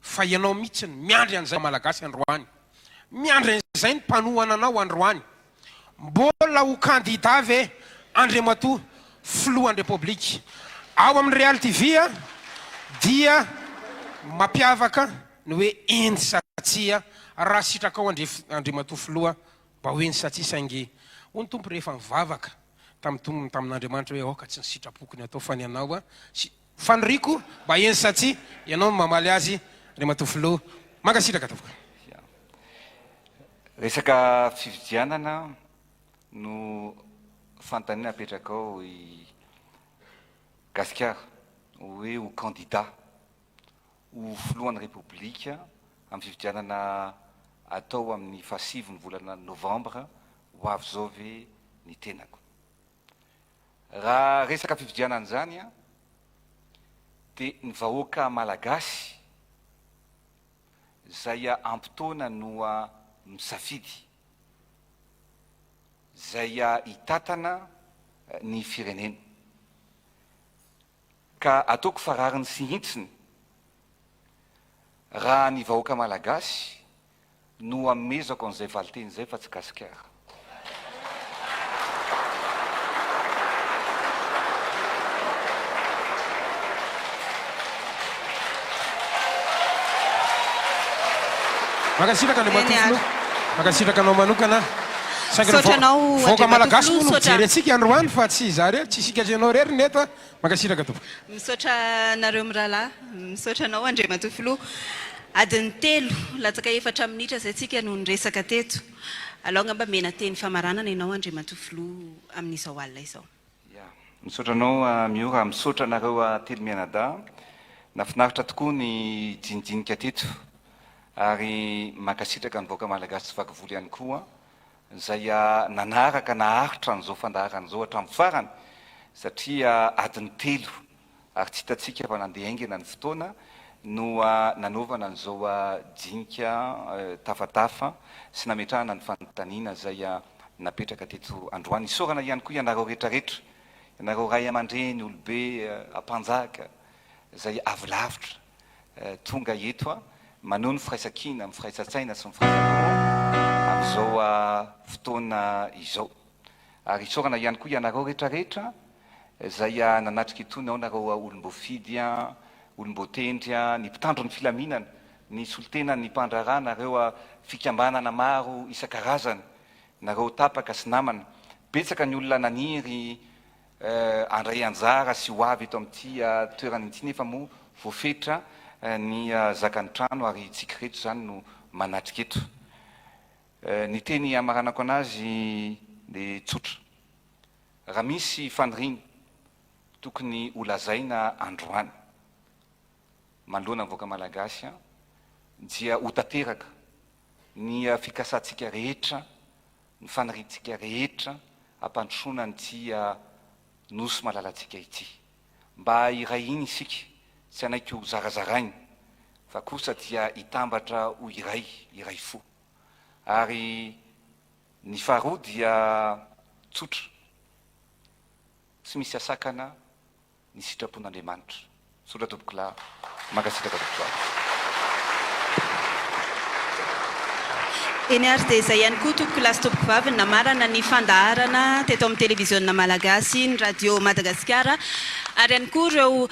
fa ianao mihitsy no miandry an'izay Malagasy androany, miandry an'izay ny mpanohana anao androany, mbola ho kandida ve Andriamatoa Filohan'ny Repoblika? Ao amin'ny Real TV dia mampiavaka ny hoe eny sa tsia raha sitrakao Andriamatoa Filoha Mba ho eny sa tsia saingy hoy ny Tompo rehefa nivavaka tamin'ny Tompony tamin'Andriamanitra hoe aoka tsy ny sitrapoko ny atao fa ny anao sy faniriako mba eny sa tsia ianao no mamaly azy Andriamatoa Filoha Mankasitraka tompoko. Ya. Resaka fifidianana no fanontaniana apetrakao i Gasikara hoe ho candidat ho filohan'ny Repoblika amin'ny fifidianana atao amin'ny fahasivy ny volana novambra ho avy izao ve ny tenako? Raha resaka fifidianana izany dia ny vahoaka malagasy izay ampitaona no misafidy izay hitatana ny firenena. Ka ataoko fa rariny sy hintsiny raha ny vahoaka malagasy no amezako an'izay valinteny izay fa tsy gasikara. Mankasitraka Andriamatoa Eny ary. Filoha. Mankasitraka anao manokana. Saingy ny Misaotra anao vahoaka Andriamatoa malagasy Filoha, moa no misaotra. mijery antsika androany fa tsy izaho irery, tsy isika sy ianao irery ny eto a. Mankasitraka tompoko. Misaotra anareo mirahalahy. Misaotra anao Andriamatoa Filoha. Adiny telo latsaka efatra minitra izay tsika no niresaka teto. Alao angamba omena teny famaranana ianao Andriamatoa Filoha amin'izao alina izao. Ya. Misaotra anao Miora, misaotra anareo telo mianadahy. Nafinaritra tokoa ny dinidinika teto ary mankasitraka ny vahoaka malagasy tsy vaky volo ihany koa izay nanaraka naharitra an'izao fandaharana izao hatramin'ny farany satria adiny telo ary tsy hitantsika fa nandeha haingana ny fotoana no nanaovana an'izao dinika tafatafa sy nametrahana ny fanontaniana izay napetraka teto androany. Isaorana ihany koa ianareo rehetrarehetra, ianareo ray aman-dreny, olobe, ampanjaka izay avy lavitra tonga eto maneho ny firaisankina, ny firaisan-tsaina sy ny firaisam-po amin'izao fotoana izao. Ary isaorana ihany koa ianareo rehetrarehetra izay nanatrika itony, ao nareo olom-boafidy, olom-boatendry, ny mpitandro ny filaminana. ny solontenan'ny mpandraharaha, nareo fikambanana maro isan-karazany, nareo tapaka sy namana. Betsaka ny olona naniry handray anjara sy ho avy eto amin'ity toerana ity nefa moa voafetra ny zakan'ny trano ary itsika ireto izany no manatrika eto. Ny teny hamaranako anazy dia tsotra. Raha misy faniriana tokony ho lazaina androany manoloana ny vahoaka Malagasy dia ho tanteraka ny fikasantsika rehetra, ny faniriantsika rehetra hampandrosoana an'ity Nosy malalantsika ity. Mba hiray hina isika, tsy hanaiky ho zarazaraina, fa kosa dia hitambatra ho iray, iray fo. Ary ny faharoa dia tsotra, tsy misy asakana ny sitrapon'Andriamanitra. Misaotra tompokolahy, mankasitraka tompokovavy. Eny ary dia izay ihany koa tompokolahy sy tompokovavy ny namarana ny fandaharana teto amin'ny televiziona malagasy, ny radio Madagasikara ary ihany koa ireo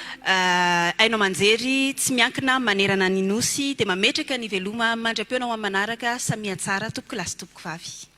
haino aman-jery tsy miankina manerana ny Nosy dia mametraka ny veloma mandra-pihaona ho amin'ny manaraka, samia tsara tompokolahy sy tompokovavy.